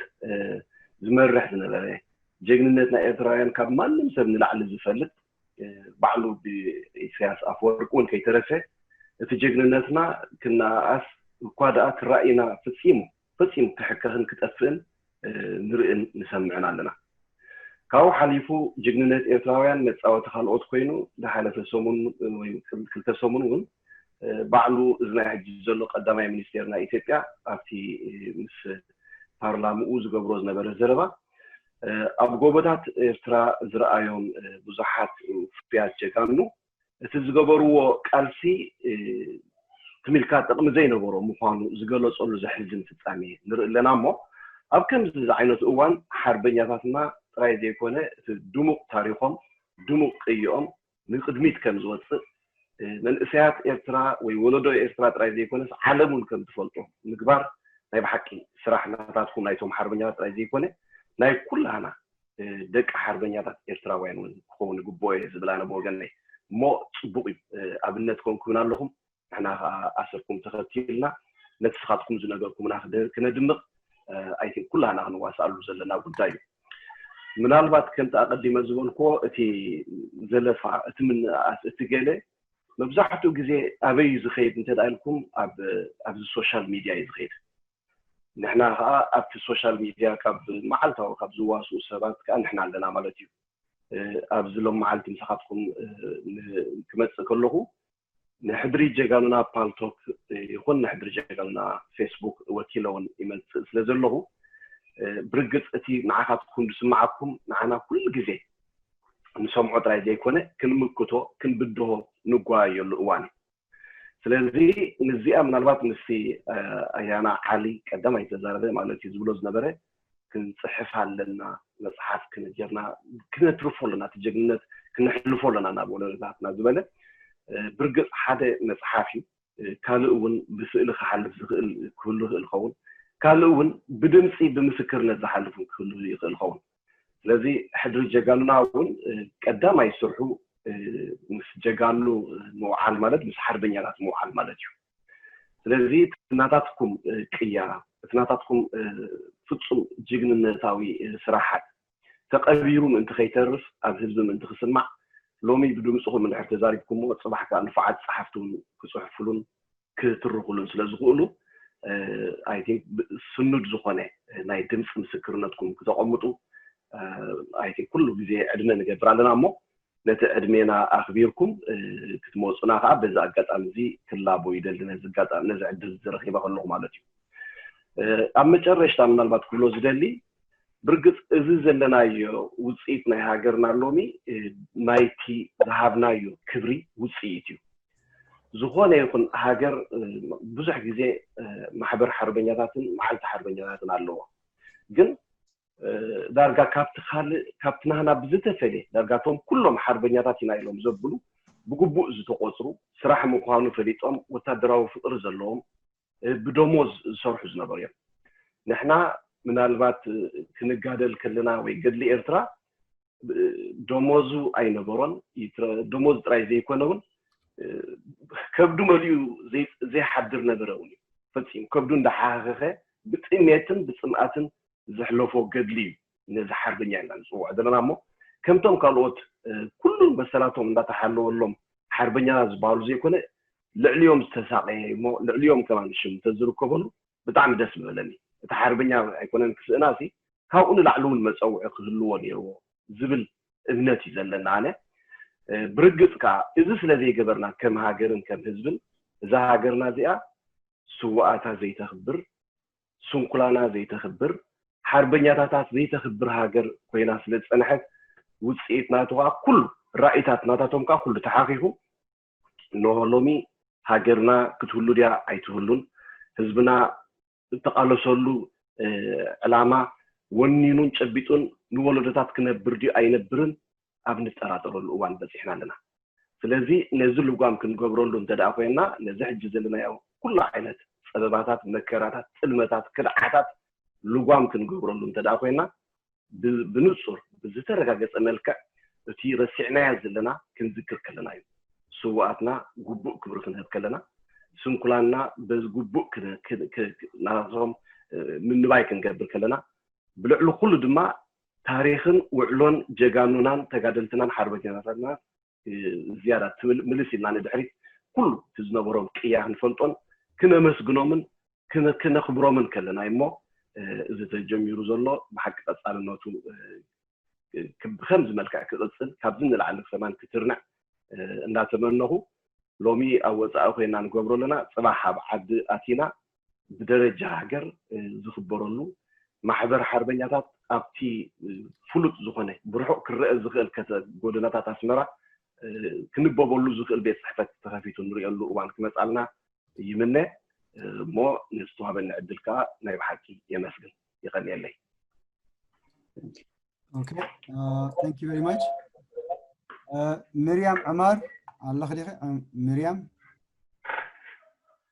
ዝመርሕ ዝነበረ፣ ጀግንነት ናይ ኤርትራውያን ካብ ማንም ሰብ ንላዕሊ ዝፈልጥ ባዕሉ ብኢሳያስ ኣፈወርቂ እውን ከይተረፈ እቲ ጀግንነትና ክነኣኣስ እኳ ደኣ ክራእና ፈጺሙ ፈጺሙ ክሕከኽን ክጠፍእን ንርእን ንሰምዕን ኣለና። ካብኡ ሓሊፉ ጅግንነት ኤርትራውያን መጻወቲ ካልኦት ኮይኑ ዝሓለፈ ሰሙን ወይ ክልተ ሰሙን እውን ባዕሉ እዚ ናይ ሕጂ ዘሎ ቀዳማይ ሚኒስቴር ናይ ኢትዮጵያ ኣብቲ ምስ ፓርላምኡ ዝገብሮ ዝነበረ ዘረባ ኣብ ጎቦታት ኤርትራ ዝረኣዮም ብዙሓት ውፉያት ጀጋኑ እቲ ዝገበርዎ ቃልሲ ትም ኢልካ ጥቕሚ ዘይነበሮ ምዃኑ ዝገለጸሉ ዘሕዝን ፍጻሜ ንርኢ ኣለና እሞ ኣብ ከምዚ ዝዓይነቱ እዋን ሓርበኛታትና ጥራይ ዘይኮነ እቲ ድሙቕ ታሪኾም ድሙቕ ቅይኦም ንቅድሚት ከም ዝወፅእ መንእሰያት ኤርትራ ወይ ወለዶ ኤርትራ ጥራይ ዘይኮነስ ዓለም እውን ከም ዝፈልጦ ምግባር ናይ ብሓቂ ስራሕ ናታትኩም ናይቶም ሓርበኛታት ጥራይ ዘይኮነ ናይ ኩላና ደቂ ሓርበኛታት ኤርትራውያን እውን ክኸውን ይግብኦ እየ ዝብል ኣነ ብወገነይ። እሞ ፅቡቕ እዩ፣ ኣብነት ኮንኩምና ኣለኹም። ንሕና ከዓ ኣሰርኩም ተኸቲልና ነቲ ስኻትኩም ዝነገርኩምና ክነድምቕ ኣይቲን ኩላና ክንዋስኣሉ ዘለና ጉዳይ እዩ። ምናልባት ከምቲ ኣቐዲመ ዝበልክዎ እቲ ዘለፋ እቲ ምንእኣስ እቲ ገለ መብዛሕትኡ ግዜ ኣበይ እዩ ዝኸይድ እንተ ኢልኩም ኣብዚ ሶሻል ሚድያ እዩ ዝኸይድ። ንሕና ከዓ ኣብቲ ሶሻል ሚድያ ካብ መዓልታዊ ካብ ዝዋስኡ ሰባት ከዓ ንሕና ኣለና ማለት እዩ። ኣብዚ ሎም መዓልቲ ምሳኻትኩም ክመፅእ ከለኹ ንሕድሪ ጀጋኑና ፓልቶክ ይኹን ንሕድሪ ጀጋኑና ፌስቡክ ወኪለ እውን ይመፅእ ስለ ዘለኹ ብርግፅ እቲ ንዓኻትኩም ዝስምዓኩም ንዓና ኩሉ ግዜ ንሰምዖ ጥራይ ዘይኮነ ክንምክቶ ክንብድሆ ንጓየሉ እዋን እዩ። ስለዚ ንዚኣ ምናልባት ምስቲ ኣያና ዓሊ ቀዳማይ ተዛረበ ማለት እዩ ዝብሎ ዝነበረ ክንፅሕፍ ኣለና፣ መፅሓፍ ክንጀርና ክነትርፎ ኣለና፣ እቲ ጀግንነት ክነሕልፎ ኣለና ናብ ወለዶታትና ዝበለ ብርግፅ ሓደ መፅሓፍ እዩ። ካልእ እውን ብስእሊ ክሓልፍ ዝኽእል ክህሉ ይኽእል ኸውን፣ ካልእ እውን ብድምፂ ብምስክርነት ዝሓልፍ ክህሉ ይኽእል ኸውን። ስለዚ ሕድሪ ጀጋኑና እውን ቀዳማይ ስርሑ ምስ ጀጋኑ ምውዓል ማለት ምስ ሓርበኛታት ምውዓል ማለት እዩ። ስለዚ እቲ ናታትኩም ቅያ እቲ ናታትኩም ፍፁም ጅግንነታዊ ስራሓት ተቐቢሩ ምእንቲ ከይተርፍ ኣብ ህዝቢ ምእንቲ ክስማዕ ሎሚ ብድምፅኹም እንድሕር ተዛሪብኩሞ ፅባሕ ከዓ ንፉዓት ፀሓፍቲ እውን ክፅሕፉሉን ክትርኹሉን ስለ ዝኽእሉ ኣይቲን ስኑድ ዝኾነ ናይ ድምፂ ምስክርነትኩም ክተቐምጡ ኣይቲን ኩሉ ግዜ ዕድመ ንገብር ኣለና እሞ ነቲ ዕድሜና ኣኽቢርኩም ክትመፁና ከዓ በዚ ኣጋጣሚ እዚ ክላቦ ይደሊ ነዚ ኣጋጣሚ ነዚ ዕድል ዝረኺበ ከለኹ ማለት እዩ። ኣብ መጨረሽታ ምናልባት ክብሎ ዝደሊ ብርግፅ እዚ ዘለናዮ ውፅኢት ናይ ሃገርና ሎሚ ናይቲ ዝሃብናዮ ክብሪ ውፅኢት እዩ። ዝኾነ ይኹን ሃገር ብዙሕ ግዜ ማሕበር ሓርበኛታትን መዓልቲ ሓርበኛታትን ኣለዎ። ግን ዳርጋ ካብቲ ካልእ ካብቲ ናህና ብዝተፈለየ ዳርጋ እቶም ኩሎም ሓርበኛታት ኢና ኢሎም ዘብሉ ብግቡእ ዝተቆፅሩ ስራሕ ምዃኑ ፈሊጦም ወታደራዊ ፍቅሪ ዘለዎም ብደሞዝ ዝሰርሑ ዝነበሩ እዮም። ንሕና ምናልባት ክንጋደል ከለና ወይ ገድሊ ኤርትራ ደሞዙ ኣይነበሮን። ደሞዝ ጥራይ ዘይኮነ እውን ከብዱ መሊኡ ዘይሓድር ነበረ እውን እዩ። ፈፂሙ ከብዱ እንዳሓኸኸ ብጥሜትን ብፅምኣትን ዘሕለፎ ገድሊ እዩ። ነዚ ሓርበኛ ኢና ንፅውዖ ዘለና እሞ ከምቶም ካልኦት ኩሉ መሰላቶም እንዳተሓለወሎም ሓርበኛ ዝበሃሉ ዘይኮነ ልዕሊኦም ዝተሳቀየ እሞ ልዕሊኦም ከማን ሽም እንተዝርከበሉ ብጣዕሚ ደስ ምበለኒ። እቲ ሓርበኛ ኣይኮነን ክስእና ሲ ካብኡ ንላዕሊ እውን መፀውዒ ክህልዎ ነይርዎ። ዝብል እምነት እዩ ዘለና። ኣነ ብርግፅ ከዓ እዚ ስለ ዘይገበርና ከም ሃገርን ከም ህዝብን እዛ ሃገርና እዚኣ ስውኣታ ዘይተኽብር፣ ስንኩላና ዘይተኽብር፣ ሓርበኛታታት ዘይተኽብር ሃገር ኮይና ስለ ዝፀንሐት ውፅኢት ናቱ ከዓ ኩሉ ራእይታት ናታቶም ከዓ ኩሉ ተሓኺኹ እንሆ ሎሚ ሃገርና ክትህሉ ድያ ኣይትህሉን፣ ህዝብና እተቓለሰሉ ዕላማ ወኒኑን ጨቢጡን ንወለዶታት ክነብር ድዩ ኣይነብርን ኣብ ንጠራጠረሉ እዋን በፂሕና ኣለና። ስለዚ ነዚ ልጓም ክንገብረሉ እንተ ደኣ ኮይና ነዚ ሕጂ ዘለናዮ ኩሉ ዓይነት ፀበባታት፣ መከራታት፣ ጥልመታት፣ ክድዓታት ልጓም ክንገብረሉ እንተ ደኣ ኮይና ብንፁር ብዝተረጋገፀ መልክዕ እቲ ረሲዕናያ ዘለና ክንዝክር ከለና እዩ። ስውኣትና ግቡእ ክብሪ ክንህብ ከለና፣ ስንኩላንና በዚ ግቡእ ናቶም ምንባይ ክንገብር ከለና፣ ብልዕሊ ኩሉ ድማ ታሪኽን ውዕሎን ጀጋኑናን ተጋደልትናን ሓርበኛታትና ዝያዳ ምልስ ኢልና ንድሕሪት ኩሉ እቲ ዝነበሮም ቅያ ክንፈልጦን ክነመስግኖምን ክነኽብሮምን ከለና እሞ እዚ ተጀሚሩ ዘሎ ብሓቂ ቀፃልነቱ ብከምዚ መልክዕ ክቕፅል ካብዚ ንላዕሊ ከማን ክትርንዕ እንዳተመነኹ ሎሚ ኣብ ወፃኢ ኮይና ንገብሮ ኣለና። ፅባሕ ኣብ ዓዲ ኣቲና ብደረጃ ሃገር ዝኽበረሉ ማሕበር ሓርበኛታት ኣብቲ ፍሉጥ ዝኾነ ብርሑቕ ክረአ ዝኽእል ጎደናታት ኣስመራ ክንበበሉ ዝኽእል ቤት ፅሕፈት ተኸፊቱ ንሪእሉ እዋን ክመፃልና ይምነ። እሞ ንዝተዋበኒ ዕድል ከዓ ናይ ብሓቂ የመስግን። ይቐንየለይ። Okay, uh, thank you very much. Uh, Miriam Amar, ኣለኺ ዲኺ? Miriam?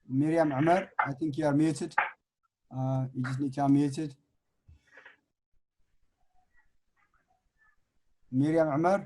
Miriam Amar, I think you are muted. Uh, you just need to unmute it. Miriam Amar?